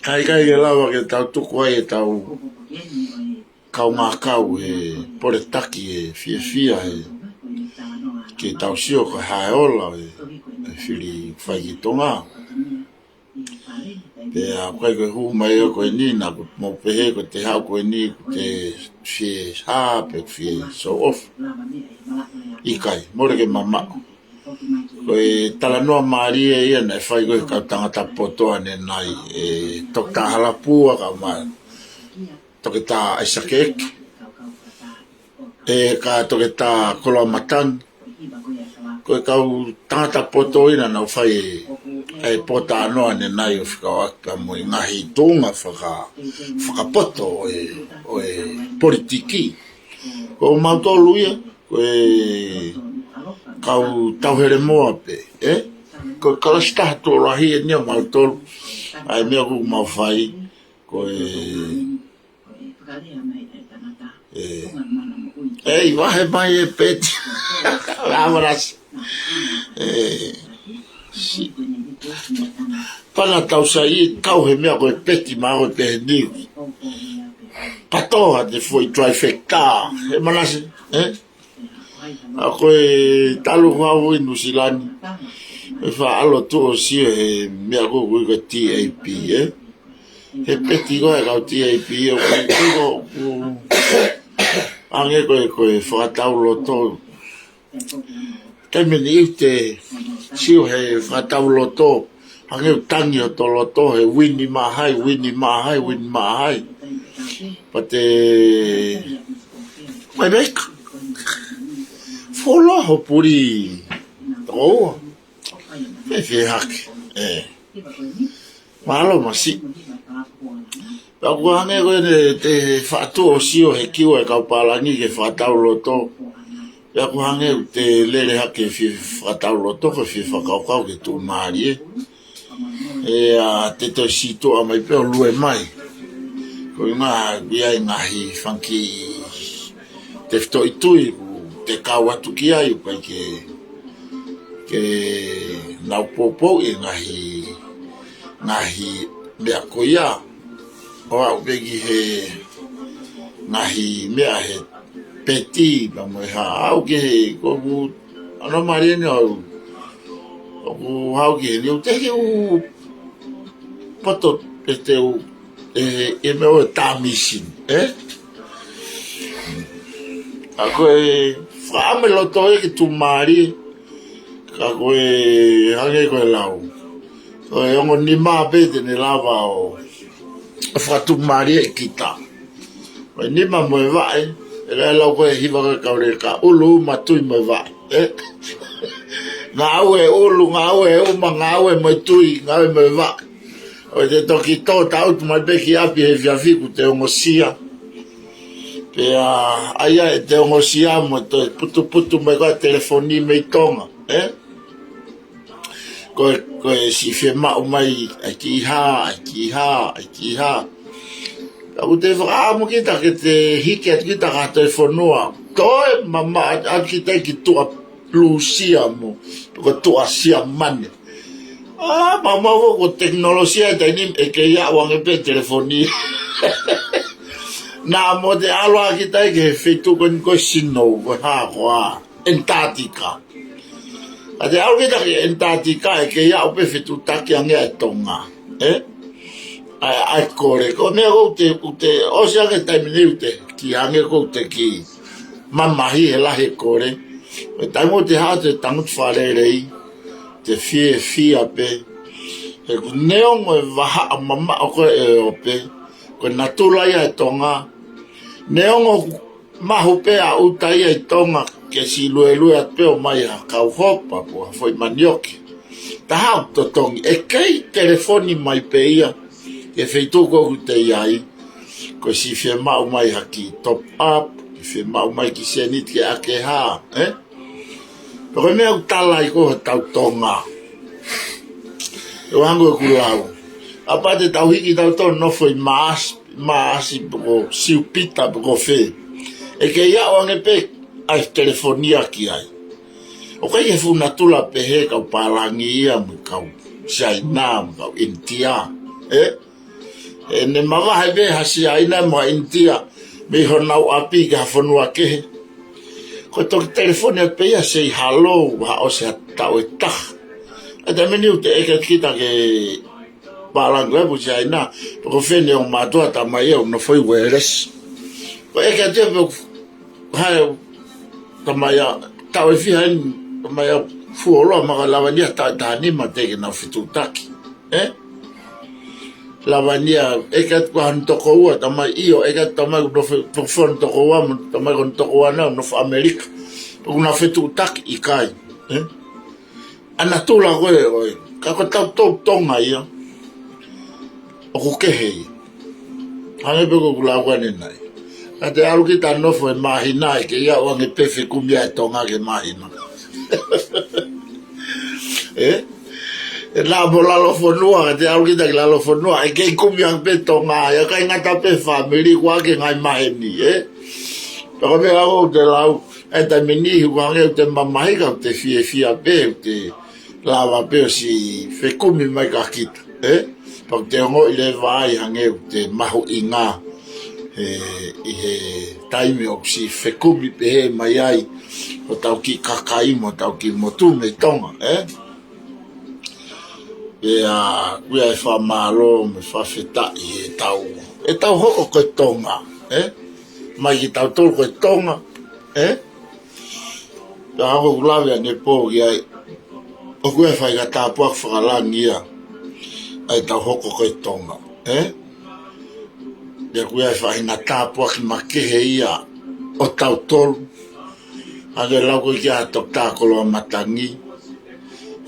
ka ʻikai ke lava ke tau tuku ai ʻetau kaungā kau he poletaki e fiefia he, ke tau sio ko e hā e ola e, e fili fai ki Tonga. Pea ʻoku ʻikai ko e hū mai ia ko eni naʻa ku mau pehē ko ʻete haʻu ko eni ʻoku te fie hā pe fie show off. ʻIkai, mole ke mamaʻo. Ko e talanoa mālie ia naʻe fai ko ē he kau tangata poto ʻanenai, ʻe Toketā Halapua kae ʻumaʻā Toketā ʻAisake Eke, ē, kae Toketā Koloamatangi. Ko e kau tangata poto ia naʻa nau fai e, e pōtalanoa ʻanenai ʻo fekauʻaki pea mo e ngaahi tuʻunga faka-, fakapoto ʻo e, ʻo e politiki. Ko mautolu ia, ko e kau tauhelemoa pē, ē? Ko e kalasi taha tuʻo lahi eni ʻo mautolu, ʻa e meʻa ʻoku mau fai, ko e, ē, ʻei, vahe mai e peti. Avarasi. Ē, si-, pana tau sai kau he meʻa ko e peti ma ko e pehē ni. Patoa te foʻi trifecta. He manasi, ē? ʻA ko e talu hau ʻi Nuʻusila ni. ʻE faʻa ʻalu atu ʻo sio he meʻa ko ē ʻoku ui ko e T A P, ē? He peti ko e kau T A P ʻoku, ʻoku, ʻoku hangē ko e, ko e fakatau loto. Taimi ni ʻi te sio he fakatau loto, hangē ʻoku tangi hoto loto, he wini maʻa hai, wini maʻa hai, wini maʻa hai. Pea te, mai meka. Fuoloa ho puli. Toko ua. Fēfē hake. Ē. Mālō Masi. Pea ʻoku hangē ko ʻene te faʻa tuʻu ʻo sio he kiu e kau pālangi ke fakatau loto. Pea ʻoku hangē ʻoku te lele hake fie fakatau loto, ko e fie fakakaukau ke tuʻumālie. ʻE a te toe sītuʻa mai pē ʻo lue mai. Ko e ngaahi, ʻi ai ngaahi fanga kiʻi tefitoʻi tui ʻoku te kau atu ki ai ʻoku ʻikai ke, ke nau poupouʻi e ngaahi, ngaahi meʻa ko ia. ʻO aʻu pē ki he ngaahi meʻa he peti, pea mo e hā, aʻu ki he, ko ʻeku, ano mari eni au. ʻOku aʻu ki he, ni u te hiu poto pe te u, e, e meʻa ʻo e tāmisi ni, ē? ʻA ko e fakaʻamu e loto ē ke tuʻumālie, ka ko e hangē ko e lau. Ko e ongo nima pē te ne lava ʻo, ʻo fakatuʻumālie ʻe kita. Ko e nima mo e vaʻe, ʻe lau ko e hiva ko e kau leka, ʻulu, uma, tui mo e vaʻe, ē? Ngāue ʻulu, ngāue uma, ngāue mo e tui, ngāue mo e vaʻe. ʻO te toki tō taʻutu mai pē ki ʻapi he efiafi kuo te ongosia. Pea ʻai ʻe te ongosia mo toe putuputu mai ko e telefoni mei Tonga, ē? Ko e, ko e siʻi fiemaʻu mai, ʻai ki hā, ʻai ki hā, ʻai ki hā. Ka ʻoku te fakaʻamu kita ke te hiki atu kita ki ha toe fonua. Toe mamaʻo atu kita ki tuʻa Lūsia mo, ko tuʻa Siamane. ʻA, maumau ko e tekinolosia ʻi he taimi ni ʻe kei aʻu ange pē telefoni. Naʻa mo te ʻalu ʻa kita ki he feituʻu ko eni ko e sino, ko e hā, ko e Antarctica. ʻA te ʻalu kita ki he Antarctica ʻe kei aʻu pē fetuʻutaki ange ʻa e Tonga, ē? ʻA e, ʻa e kole. Ko e meʻa ko ē ʻoku te, ʻoku te ʻosi ange taimi ni ʻoku te kiʻi hangē ko ē ʻoku te kiʻi mamahi he lahi e kole. Ko e taimi ʻoku te haʻu ʻo te tangutu fakalelei, te fiefia pē. He ʻoku neongo e vahaʻa mamaʻo ko ē ʻe ʻope, ko e natula ia e Tonga. Neongo ʻoku mahu pē ʻa ʻuta ia ʻi Tonga ke siʻi luelue atu pē ʻo ʻomai ha kau hopa pe ha foʻi manioke. Taha ʻoku totongi, ʻe kei telefoni mai pē ia ki he feituʻu ko ē ʻoku te ʻi ai. Ko e siʻi fiemaʻu mai ha kiʻi top up, ke fiemaʻu mai kiʻi sēniti ke ʻakehā, ē? Pea ko e meʻa ʻoku tala ai ko ē hotau Tonga. ʻE hangē ko ʻeku lau. Kapau te tau hiki tautolu ʻo nofo ʻi Maasi, Maasi pe ko Siupita pe ko fē, ʻe kei aʻu ange pē ʻa e telefonia ki ai. ʻOku ʻikai ke fuʻu natula pehē kau pālangi ia mo e kau Siaina mo e kau ʻInitia, ē? ʻE ne mavahe pē ha Siaina mo ha ʻInitia mei honau ʻapi ki ha fonua kehe. Ko e toki telefoni atu pē ia say hello, ha ʻosi ha taʻu ʻe taha. ʻA e taimi ni ʻoku te ʻeke atu kita ke pālangi ʻa e ʻapi Siaina, pe ko fē ʻene ongo mātuʻa, tamai ia ʻoku nofo ʻi Uēlesi. Ko e ʻeke atu ia pe ʻoku, hai, tamai ia, taʻu ʻe fiha eni, tamai ia fuoloa, mahalo lava eni ha taʻu ʻe taha nima teʻeki ke nau fetuʻutaki, ē? Lava eni ia, ʻeke atu ko hono tokoua, tamai, ʻio, ʻeke atu tamai ʻoku nofo, nofo hono tokoua, mo tamai ko hono tokoua naʻa nau nofo ʻAmelika. Pe ʻoku nau fetuʻutaki, ʻikai, ē? ʻA natula ko ē ʻo e, ka ko tautolu Tonga ia, ʻoku kehe ia. Hangē pē ko ʻeku lau ko eni ʻanenai. Ka te ʻalu kita ʻo nofo he māhina, ʻe kei aʻu ange pē fekumi ʻa e Tonga ki he māhina. Ē? ʻE naʻa mo lalo fonua, ka te ʻalu kita ki lalo fonua, ʻe kei kumi ange pē Tonga, ʻe ʻikai ngata pē fāmili, kuo ʻi ai e ngaahi maheni, ē? Pea ko e meʻa ʻoku te lau, ʻa e taimi ni, ʻoku hangē ʻoku te mamahi ka ʻoku te fiefia pē, ʻoku te lava pē ʻo siʻi fekumi mai kia kita, ē? Pea ʻoku te ongoʻi leva ai hangē ʻoku te mahuʻinga, ē, ʻi he taimi ʻoku siʻi fekumi pehē mai ai hotau kiʻi kakai mo hotau kiʻi motu mei Tonga, ē? Pea ʻoku ʻi ai e fakamālō mo e fakafetaʻi heʻetau, heʻetau hoko ko e Tonga, ē? Mai kitautolu ko e Tonga, ē? Pea hangē ko ʻeku lave ʻanepō ki ai, ʻoku ʻi ai e faʻahinga tāpuaki fakalangi ia ʻa ʻetau hoko ko e Tonga, ē? Pea ʻoku ʻi ai e faʻahinga tāpuaki makehe ia ʻo tautolu. Hangē ko e lau ko ē kia Toketā Koloamatangi,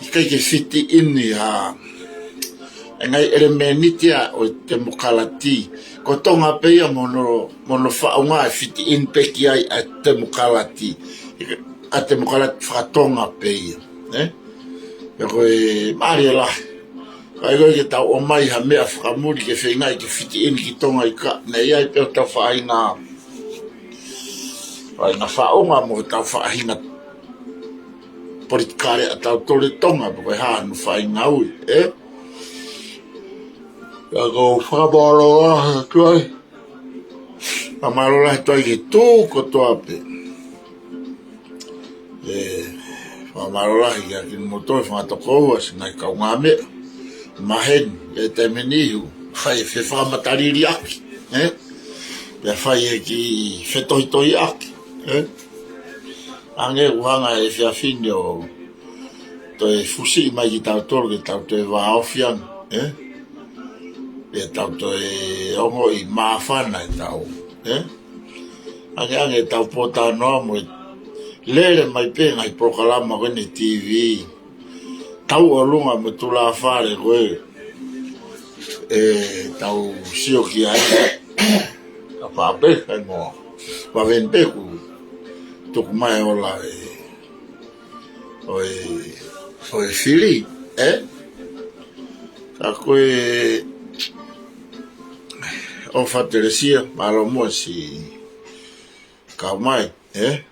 ʻikai ke fiti ʻeni ha, e ngaahi ʻelemēniti ia ʻo e temokalati. Ko Tonga pē ia mo hono, mo hono faʻunga ʻe fiti ʻeni pē ki ai ʻa e temokalati. ʻA e temokalati faka-Tonga pē ia, ē? Pea ko e mālie lahi. ʻIkai ko ē ke tau ʻomai ha meʻa fakamuli ke feingaʻi ke fiti ʻeni ki Tonga ʻikai. Naʻe ʻi ai pē hotau faʻahinga, faʻahinga faʻunga mo hotau faʻahinga politikale ʻa tautolu ʻi Tonga, pe ko e hā hono faʻahinga ui, ē? Ka ʻoku ou fakamālō lahi atu ai. Fakamālō lahi atu ai ki he tuʻu kotoa pē. ʻE, fakamālō lahi kia kimoutolu e fanga tokoua, siʻi ngaahi kaungāmeʻa, maheni, ʻi he taimi ni ʻoku fai e fefakamataliliʻaki, ē? Pea fai e kiʻi fetohitohiʻaki, ē? Hangē ʻoku hanga ʻe he efiafi ni ʻo toe fusiʻi mai kitautolu ke tau toe vāofi ange, ē? Pea tau toe ongoʻi māfana ʻetau, ē? Angeange ʻetau pōtalanoa mo e lele mai pē ngaahi polokalama ko eni he T V. Tauʻolunga mo e tulāfale ko ē ʻe tau sio ki ai. Ka pā pē, kae mo vave pē kuo tuku mai e ola ē ʻo e, ʻo e fili, ē? Ka ko e ʻofa telesia, mālō muʻa siʻi kau mai, ē?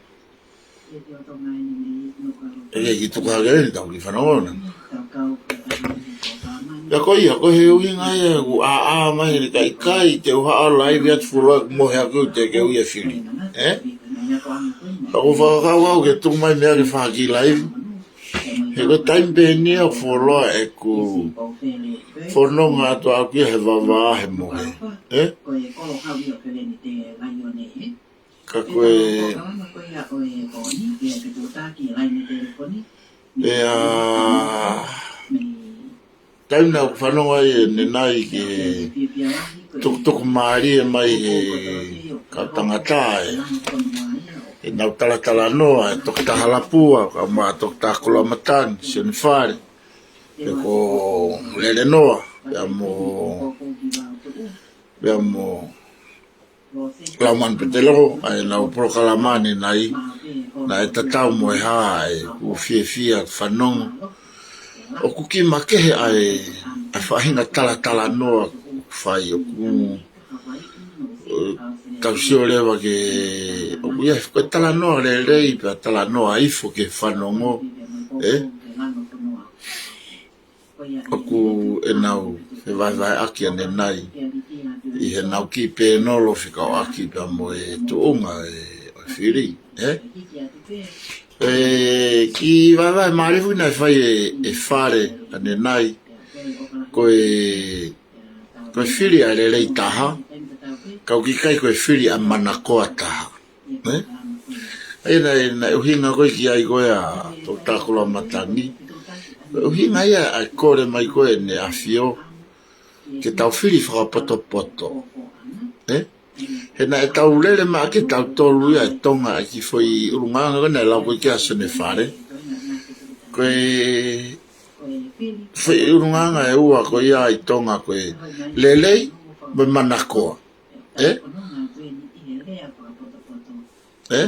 ʻE ke ki tuku hake eni tau kiʻi fanongo na. Pea ko ia, ko e ʻuhinga ia ʻoku ʻāʻā mai eni ka ʻikai te u haʻu ʻo laivi atu fuoloa ʻeku mohe ʻaʻaku te ke ui e fili, ē? Ka ʻoku ou fakakaukau ke tuku mai meʻa ke fai ha kiʻi laivi. He ko e taimi pē eni ia fuoloa ʻeku fononga atu ʻaʻaku ia he vavā he mohe, ē? Ka ko e, ʻe, ʻa, taimi naʻa ku fanongo ai ʻanenai ki he tukutuku mālie mai he kau tangata ē, ʻenau talatalanoa, ʻe Toketā Halapua, kae ʻumaʻā Toketā Koloamatangi, Sione Fale, pea ko Lelenoa, pea mo, pea mo Laumanu Petelo, ʻa ʻenau polokalama ʻanenai, naʻe tatau mo e hā ʻeku fiefia fanongo. ʻOku kiʻi makehe ʻa e, ʻa e faʻahinga talatalanoa ʻoku fai ʻoku, ʻo, tau sio leva ke, ʻoku ʻi ai ko e talanoa lelei, pea talanoa ifo ke fanongo, ē? ʻOku ʻenau fevahevaheʻaki ʻanenai ʻi heʻenau kiʻi pēnolo fekauʻaki pea mo e tuʻunga ē ʻo e fili, ē? ʻE, kiʻi vahevahe mālie foki naʻe fai ʻe, ʻe Fale ʻanenai, ko e, ko e fili ʻa e lelei taha, ka ʻoku ʻikai ko e fili ʻa e manakoa taha. Ē? ʻA ia naʻe, naʻe ʻuhinga ko ē ki ai ko ē ʻa Toketā Koloamatangi. Ko e ʻuhinga ia ʻa e kole mai ko ē ʻEne ʻAfio ke tau fili fakapotopoto. Ē? He naʻe tau lele mai ʻa kitautolu ia ʻi Tonga ʻa e kiʻi foʻi ʻulungaanga ko ē naʻe lau ko ē ki ai ʻa Sione Fale. Ko e foʻi ʻulungaanga ʻe ua ko ia ʻi Tonga ko e lelei mo e manakoa. Ē? Ē?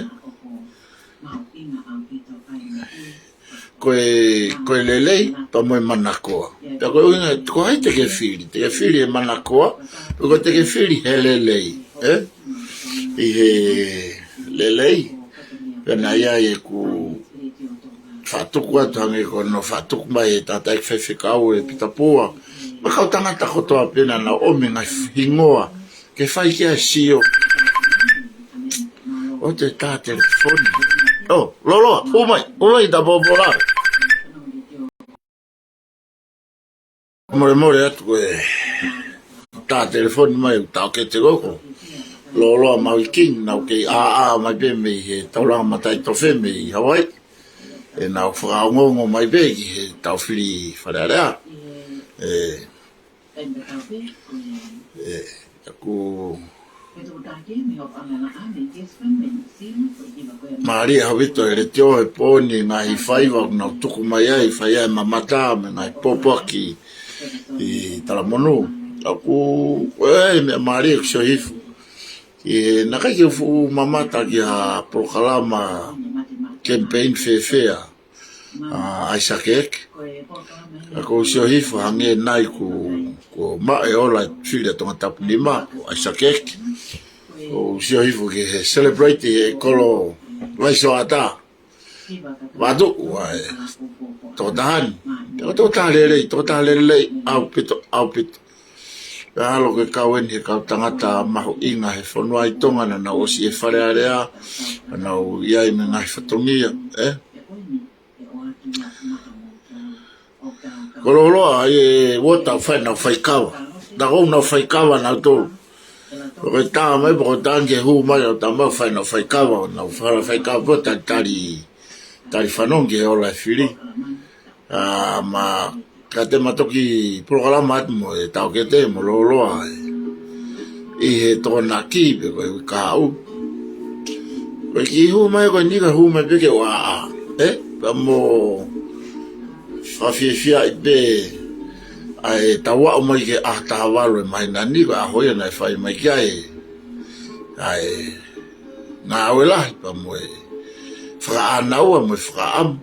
Ko e, ko e lelei, pea mo e manakoa. Pea ko e ʻuhinga, ko hai te ke fili, te ke fili he manakoa, pe ko e te ke fili he lelei, ē? ʻI he lelei, pea naʻe ʻi ai ʻeku faʻa tuku atu hangē ko hono faʻa tuku mai ʻe he tangataʻeiki faifekau ʻe Pita Pua. Mo e kau tangata kotoa pē naʻa nau ʻomi e ngaahi hingoa ke fai ki ai e sio. ʻOku te tā telefoni. ʻŌ, Loloa, ʻomai, ʻomai ta pōpō la. Molemole atu ko e tā telefoni mai ʻoku taʻokete ko ē ko Loloa Maui King, naʻa nau kei ʻāʻā mai pē mei he taulanga mataʻitofe mei Hawaii. ʻE nau fakaongoongo mai pē ki he tau fili Fale Alea. ʻE, ʻE, ʻoku mālie ʻaupito e letiō he pō ni ngaahi faiva ʻoku nau tuku mai ai, fai ai e mamata mo e ngaahi pōpoaki ʻi Talamonū. ʻOku, ʻe, meʻa mālie ʻoku sio hifo. ʻE, naʻe ʻikai ke u fuʻu mamata ki ha polokalama campaign fēfē ʻa ʻAisake Eke. ʻOku ou sio hifo hangē nai kuo, kuo maʻu e ola e fili ʻa Tongatapu nima, ʻa Isakeki. ʻOku ou sio hifo ki he celebrate ʻe Kolo Laisoata. Vatu, ʻa e tokotaha ni. Te ko tokotaha lelei, tokotaha lelei, ʻaupito, ʻaupito. Pea ʻalu ke kau eni he kau tangata mahuʻinga he fonua ʻi Tonga naʻa nau ʻosi ʻi he Fale Alea, naʻa nau ʻi ai mo e ngaahi fatongia, ē? Ko Loloa, ʻi he uota ʻoku fai ʻenau faikava. Naʻa ʻoku nau faikava nautolu. Pea ko e tā mai, pea ko e tā ke hū mai, ʻo tā mai ʻoku fai ʻenau faikava, ʻo nau fai faikava, pea talitali, tali fanongo ki he ola e fili. ʻA, ma, ka te ma toki polokalama atu mo e taʻokete mo Loloa ē. ʻI he Tokonaki pe ko e uike kahaʻu. Ko e kiʻi hū mai ko eni ka hū mai pē ke ʻoaʻa. Ē? Pea mo fakafiefiaʻi pē ʻa e tau aʻu mai ki he ʻaho taha valu e māhina ni, ko e ʻaho ia naʻe fai mai ki ai ʻa e ngāue lahi pea mo e fakaʻānaua mo e fakaʻamu.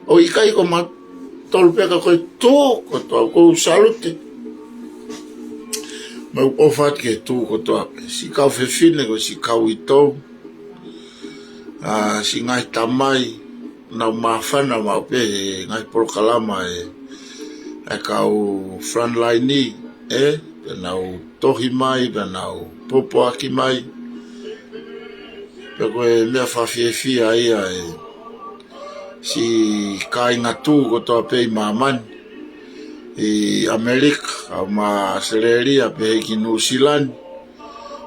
ʻOku ʻikai ko mautolu pē ka ko e tū kotoa, ʻoku ou salute. Mau ʻofa atu ki he tū kotoa pē. Siʻi kau fefine ko e siʻi kau uitou. ʻA, siʻi ngaahi tamai, nau māfana maʻu pē he ngaahi polokalama ē, ʻa e kau frontline, ē, pea nau tohi mai, pea nau pōpoaki mai. Pea ko e meʻa fakafiefia ia ē, siʻi kāinga tū kotoa pē ʻi māmani, ʻi ʻAmelika, kau mai ʻAositelēlia, pehē ki Nuʻusila ni.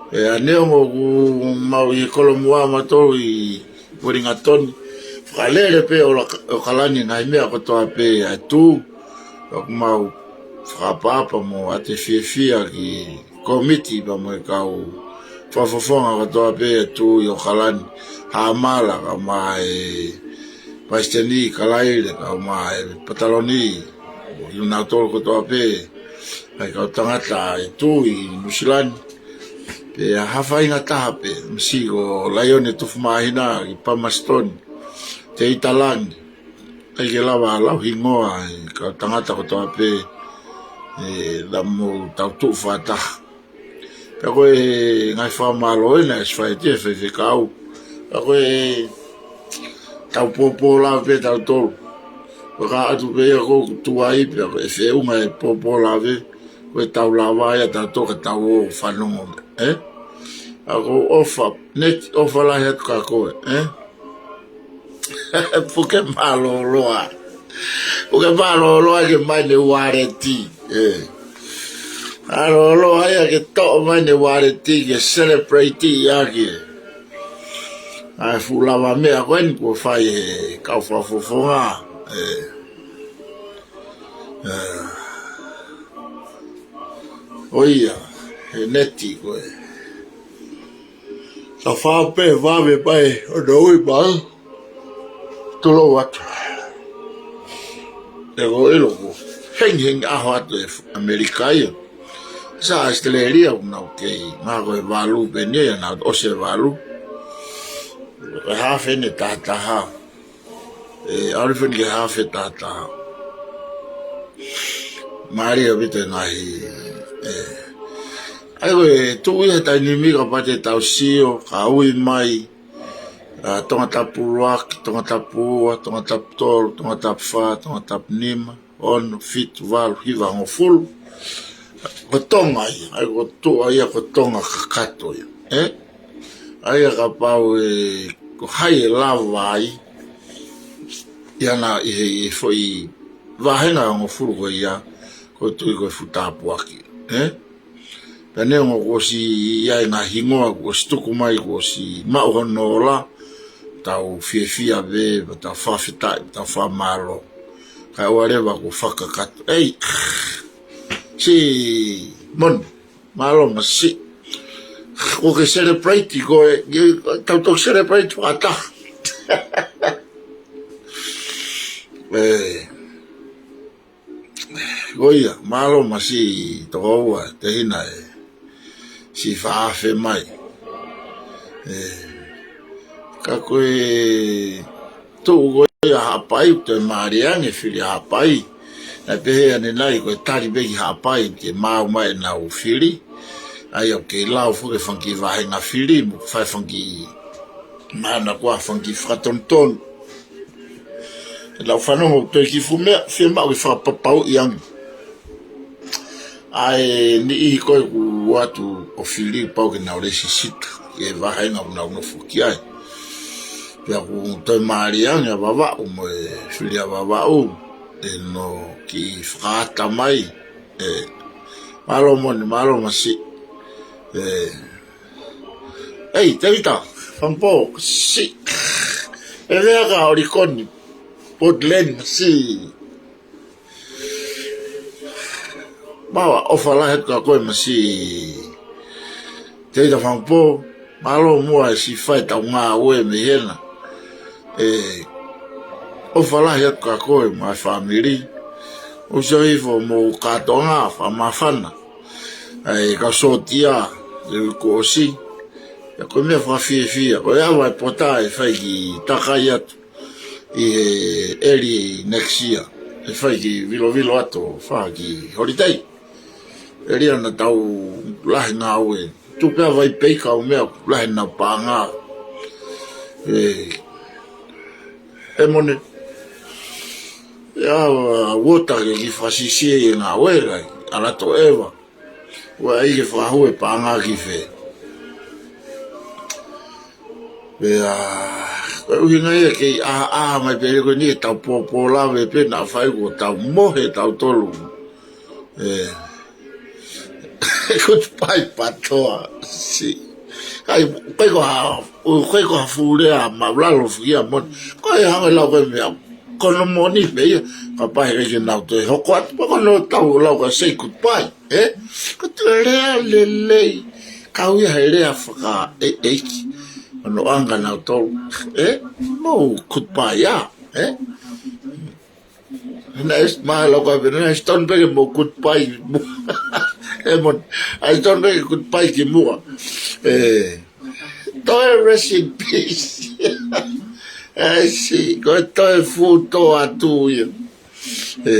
Pea neongo ʻoku mau ʻi he kolomuʻa mautolu ʻi Uelingatoni, fakalele pē ʻo la-, ʻo ʻAokalani ngaahi meʻa kotoa pē ʻa e tū. Pea ʻoku mau fakaʻapaʻapa mo ʻoatu e fiefia ki he kōmiti pea mo e kau fakafofonga kotoa pē ʻa e tū ʻi ʻAokalani. Haʻamala, kau mai e Palesiteni Kalaile, kau mai e Pataloni, ʻo kinautolu kotoa pē ʻa e kau tangata ʻa e tū ʻi Nuʻusila ni. Pea ha faʻahinga taha pē, misi ko Laione Tufumāhina ki Palmerston, Teita Langi, ʻikai ke lava ʻa lau hingoa e kau tangata kotoa pē, ē, naʻa mou tau tuʻu fakataha. Pea ko e ngaahi fakamālō ena ʻa e Society ʻa e faifekau. Pea ko e tau pōpō lave pē tautolu. Pea ka ʻatu pē ia ʻoku tuai pea ko e feʻunga e pōpō lave, ko e tau lava ia tautolu ka tau ō fanongo, ē? ʻOku ou ʻofa, Neti, ʻofa lahi atu kia koe, ē? Puke mālōlō ā. Puke mālōlō ā ke mai ne uareti, ē. Mālōlō ā ia ke toʻo mai ne uareti ke celebrate ʻaki ē. ʻA e fuʻu lavameʻa ko eni kuo fai he kau fakafofonga, ē. ʻE. ʻO ia, he Neti ko ē. Ka fā pē vave mai ʻo noui mai. Tulou atu. ʻE ko ʻilo ko. Hengihengi ʻaho atu ʻe ʻAmelika ia. Sa ʻAositelēlia ʻoku nau kei. Mahalo ko e valu pē eni ia naʻa nau ʻosi e valu. Ko e haafe eni tahataha. ʻE, ʻalu hifo eni ki he haafe tahataha. Mālie ʻaupito e ngaahi, ē. ʻA ia ko e tuʻu ia he taimi ni kapau te tau sio, ka ui mai, ʻa, Tongatapu ʻuluaki, Tongatapu ua, Tongatapu tolu, Tongatapu fā, Tongatapu nima, ono, fitu, valu, hiva, hongofulu. Ko Tonga ia, ʻa ia ko Tonga ia, ko Tonga kakato ia, ē? ʻA ia kapau ʻe, ko hai ʻe lava ai, ia naʻe ʻi he, ʻi he foʻi vāhenga hongofulu ko ia, ʻoku ou tui ko e fuʻu tāpuaki, ē? Pea neongo kuo ʻosi ʻi ai e ngaahi hingoa, kuo ʻosi tuku mai, kuo ʻosi maʻu hono ola, tau fiefia pē, pea tau fakafetaʻi, tau fakamālō. Kae ʻoua leva kuo fakakakato. ʻEi, Simoni, mālō Masi. Kuo ke celebrate ko ē, ke tau toki celebrate fakataha. ʻE. Ko ia, mālō Masi, tokoua, Tehina ē. Siʻi fakaʻafe mai. ʻE. Ka ko e tuʻu ko ē ʻa Haʻapai, ʻoku toe mālie ange fili ʻa Haʻapai. Naʻe pehē ʻanenai ko e tali pē ki Haʻapai ke maau mai ʻenau fili. ʻA ia ʻoku kei lau foki e fanga kiʻi vāhenga fili, mo fai fanga kiʻi mana ko ā fanga kiʻi fakatonutonu. ʻE lau fanongo ʻoku toe kiʻi fuʻu meʻa, fiemaʻu ke fakapapauʻi ange. ʻA e niʻihi ko ē kuo ō atu ʻo fili pau ke nau lesisita ki he vāhenga ʻoku nau nofo ki ai. Pea ʻoku toe mālie ange ʻa Vavaʻu mo e fili ʻa Vavaʻu, ʻenau kiʻi fakaʻatā mai. ʻE, mālō Moni, mālō Masi. ʻE, ʻEi, Tevita Fangpo, Masi. ʻE lea ka ʻOlikoni, Portland, Masi. Mālō, ʻofa lahi atu kia koe Masi. Tevita Fangpo, mālō muʻa e siʻi fai ʻetau ngāue mei hena. ʻE, ʻofa lahi atu kia koe mo e fāmili. ʻOsi ʻo hifo mo kātoanga, fakamāfana. ʻAi, kau sōtia, e uike kuo ʻosi. ʻIa ko e meʻa fakafiefia. Ko e ʻave e pota ʻe fai ki takai atu ʻi he early next year. ʻE fai ki vilovilo atu, fai ki holiday. Elia naʻa tau lahi ngāue. Tuku pē ʻa Vaipeika ʻo meʻa lahi naʻa paʻanga. ʻE, ʻe Moni. ʻIa, ua ta ke kiʻi fakasiʻisiʻi e ngāue kai. ʻAlu atu ʻeva. Ua ʻai ke fakahū e paʻanga ki fē. Pea, ko e ʻuhinga ia kei ʻā, ʻā mai pē ko eni ʻetau pōpōlave pē naʻa fai ko ʻetau mohe tautolu. ʻE. Goodbye PATOA, Masi. ʻIkai, ʻikai ko ha, ʻikai ko ha fuʻu lea māʻulalo fuʻu ia Moni. Ko e hanga lau ko e meʻa. Ko hono moʻoni pē ia. Kapau he ʻikai ke nau toe hoko atu. Pea ko hono tau lau ka say goodbye. ʻE? Ko e toe lea lelei. Kau ia he lea fakaʻeiki. Ko hono ʻuhinga nautolu. ʻE? Mou goodbye ia. ʻE? Naʻe ʻosi mālō ko ē, naʻe ʻosi tonu pē ke mou goodbye ki muʻa. ʻE Moni, ʻosi tonu pē ke goodbye ki muʻa. ʻE, toe rest in peace. ʻAi, Masi, ko e toe fuʻu tō atu ia. ʻE.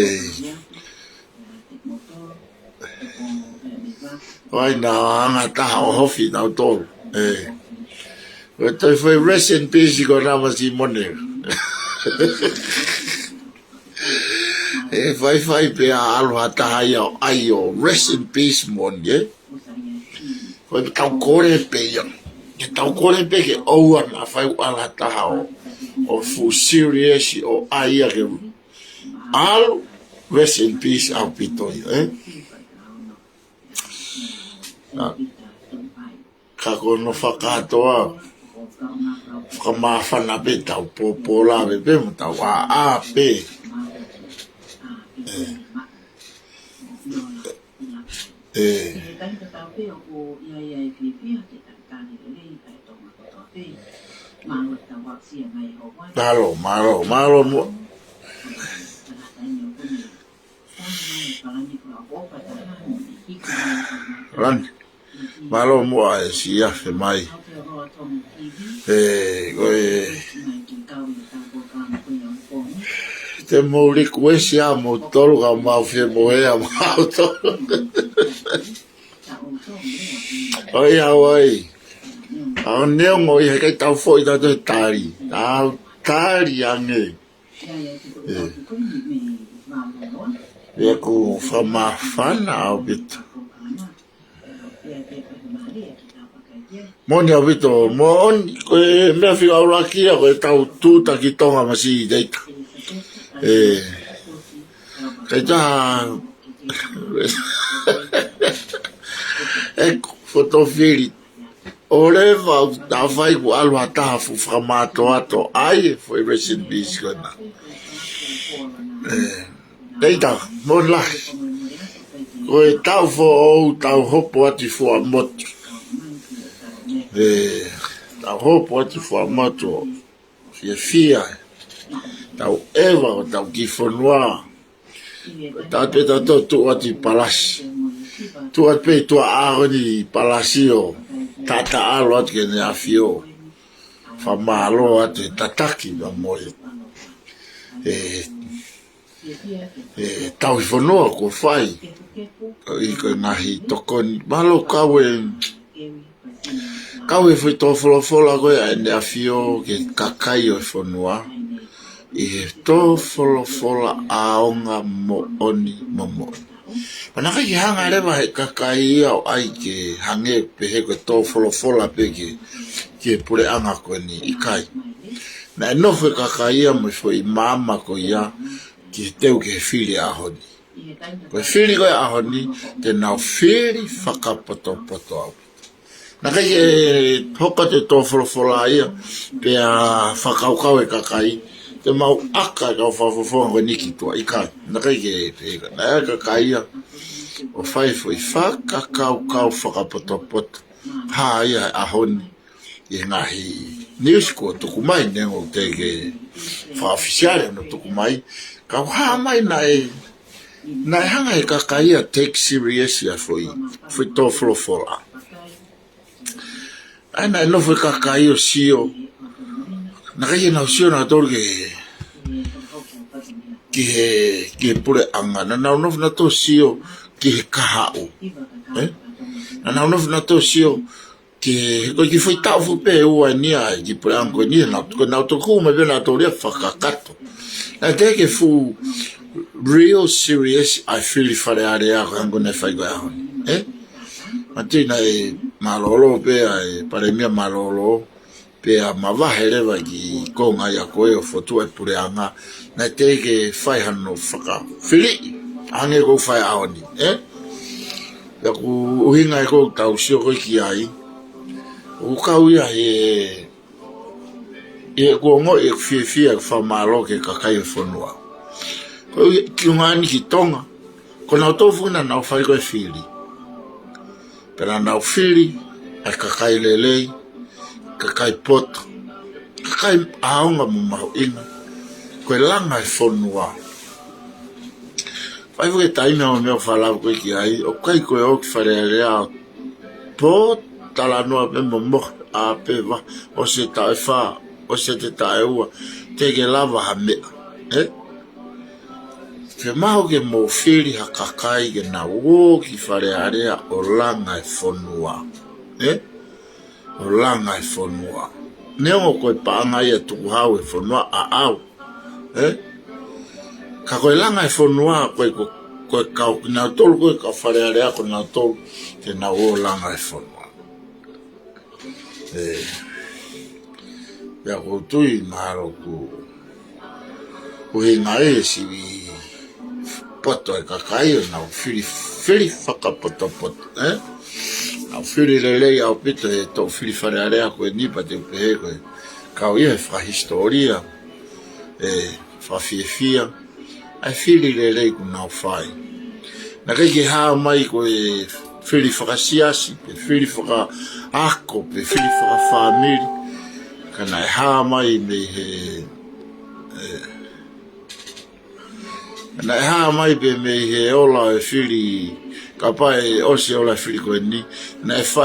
ʻOi naʻa anga taha ʻo hofi nautolu. ʻE. Ko e toe fai rest in peace ko ena Masi Moni. ʻE faifai pē ʻa ʻalu ha taha ia ʻo ʻai ʻo rest in peace Moni, ʻe? Ko e tau kole pē ia. Ke tau kole pē ke ʻoua naʻa fai ʻalu ha taha ʻo, ʻo fuʻu serious ʻo ʻai ia ke ʻalu, rest in peace ʻaupito ia, ʻe? Ka, ka ko hono fakakātoa, fakamāfana pē tau pōpōlave pē mo tau ʻāʻā pē. ʻE. ʻE. Mālō, mālō, mālō muʻa. Lani, mālō muʻa e siʻi afe mai. ʻE, ko e. Te mou likuesi ʻa moutolu ka mau fie mohe ʻa mautolu. ʻOi, ʻa ʻoe. ʻA ʻo neongo ʻi he ʻikai tau foʻi tautolu he tali. Tau tali ange. ʻE. ʻE ku fakamāfana ʻaupito. Moʻoni ʻaupito, moʻoni, ko e meʻa fika ʻuluaki ia, ko e tau tūʻuta ki Tonga Masi Tevita. ʻE. Kae taha, ʻe ku fotofili. ʻOleva, ʻoku ta fai kuo ʻalu ha taha fuʻu fakamātoato, ʻai, foʻi rest in peace ko ena. ʻE, Tevita, moʻoni lahi. Ko e taʻu foʻou, tau hopo atu ʻi Fuaʻamotu. ʻE, tau hopo atu ʻi Fuaʻamotu. Fiefia. Tau ʻeva, ʻo tau kiʻi fonua. Tau pē tau tō tuʻu atu ʻi Palasi. Tuʻu atu pē tuʻa ʻaho ni ʻi Palasi ʻo taʻataʻalo atu ki heʻene ʻafio. Fakamālō atu he tataki ma moe. e, e tauhi fonua kuo fai. ʻOku ʻi ai ko e ngaahi tokoni. Mālō kau e, kau e foʻi tō folofola ko ē ʻa ʻEne ʻAfio ki he kakai ʻo e fonua. ʻI he tō folofola ʻaonga moʻoni mo moʻoni. Pea naʻe ʻikai ke hanga leva he kakai ia ʻo ʻai ke hangē pē he ko e tō folofola pē ki, ki he puleʻanga ko eni, ʻikai. Naʻe nofo e kakai ia mo e foʻi maama ko ia ki he teu ki he fili ʻaho ni. Ko e fili ko ē ʻaho ni, te nau fili fakapotopoto au. Naʻe ʻikai ke hoko atu e tō folofola ia, pea fakakaukau e kakai, te mau ʻaka e kau fakafofonga ko eni ki tuʻa, ʻikai. Naʻe ʻikai ke, ke, naʻe ʻai e kakai ia ʻo fai foʻi fakakaukau fakapotopoto. Hā ia he ʻaho ni, ʻi he ngaahi news kuo tuku mai, neongo ʻoku teʻeki ke fakaʻofisiale hono tuku mai, ka ʻoku hā mai naʻe, naʻe hanga he kakai ia take serious ia foʻi, foʻi tō folofola. ʻA ia naʻe nofo e kakai ʻo sio. Naʻe ʻikai ke nau sio nautolu ki he, ki he, ki he puleʻanga. Naʻa nau nofo nautolu ʻo sio ki he kahaʻu. Eh? Naʻa nau nofo nautolu ʻo sio ki he, ko e kiʻi foʻi taʻu fuʻu pē ua eni ʻa e kiʻi puleʻanga ko eni, nau, ko e nau toku mai pē nautolu ia fakakakato. Naʻe teʻeki ke fuʻu real serious ʻa e fili Fale Alea ko e hangē ko eni naʻe fai ko ē he ʻaho ni. Eh? Manatuʻi naʻe mālōlō pē ʻa e palēmia mālōlō, pea mavahe leva ki he konga ia ko ē ʻo fokotuʻu e puleʻanga, naʻe teʻeki ke fai hano fakafiliʻi, hangē ko ʻeku fai he ʻaho ni, eh? Pea ko e ʻuhinga ia ʻoku tau sio ko ē ki ai, ʻoku kau ia he, he kuo ongoʻi ʻeku fiefia, ʻeku fakamālō ki he kakai ʻo e fonua. Ko e kiʻi ʻuhinga ni ki Tonga, ko nautolu foki naʻa nau fai ko ē fili. Pea naʻa nau fili ʻa e kakai lelei, kakai poto, kakai ʻaonga mo mahuʻinga. Ko e langa e fonua. Fai foki e taimi ʻa e meʻa ʻoku fakalava ko ē ki ai, ʻoku ʻikai ko e ō ki Fale Alea ʻo talanoa pē mo mohe ʻā pē, vahe, ʻosi e taʻu ʻe fā, ʻosi e taʻu ʻe ua, teʻeki ke lava ha meʻa, eh? Fiemaʻu ke mou fili ha kakai ke nau ō ki Fale Alea ʻo langa e fonua. Eh? ʻO langa e fonua. Neongo ko e paʻanga ia tukuhau e fonua ʻaʻau. Eh? Ka ko e langa e fonua, ko e, ko, ko e kau kinautolu ko ē kau Fale Alea ko nautolu ke nau ō langa e fonua. Eh. Pea ʻoku ou tui mahalo ʻoku ʻuhinga e sivi poto e kakai ʻo nau fili, fili fakapotopoto, eh? Nau fili lelei ʻaupito he toʻu fili Fale Alea ko eni, pea te u pehē ko e kau ia he fakahisitōlia, eh, fakafiefia ʻa e fili lelei kuo nau fai. Naʻe ʻikai ke hā mai ko e fili fakasiasi, pe fili fakaako, pe fili fakafāmili. Ka naʻe hā mai mei he, eh, naʻe hā mai pē mei he ola e fili, kapau ʻe ʻosi e ola e fili ko eni, naʻe fa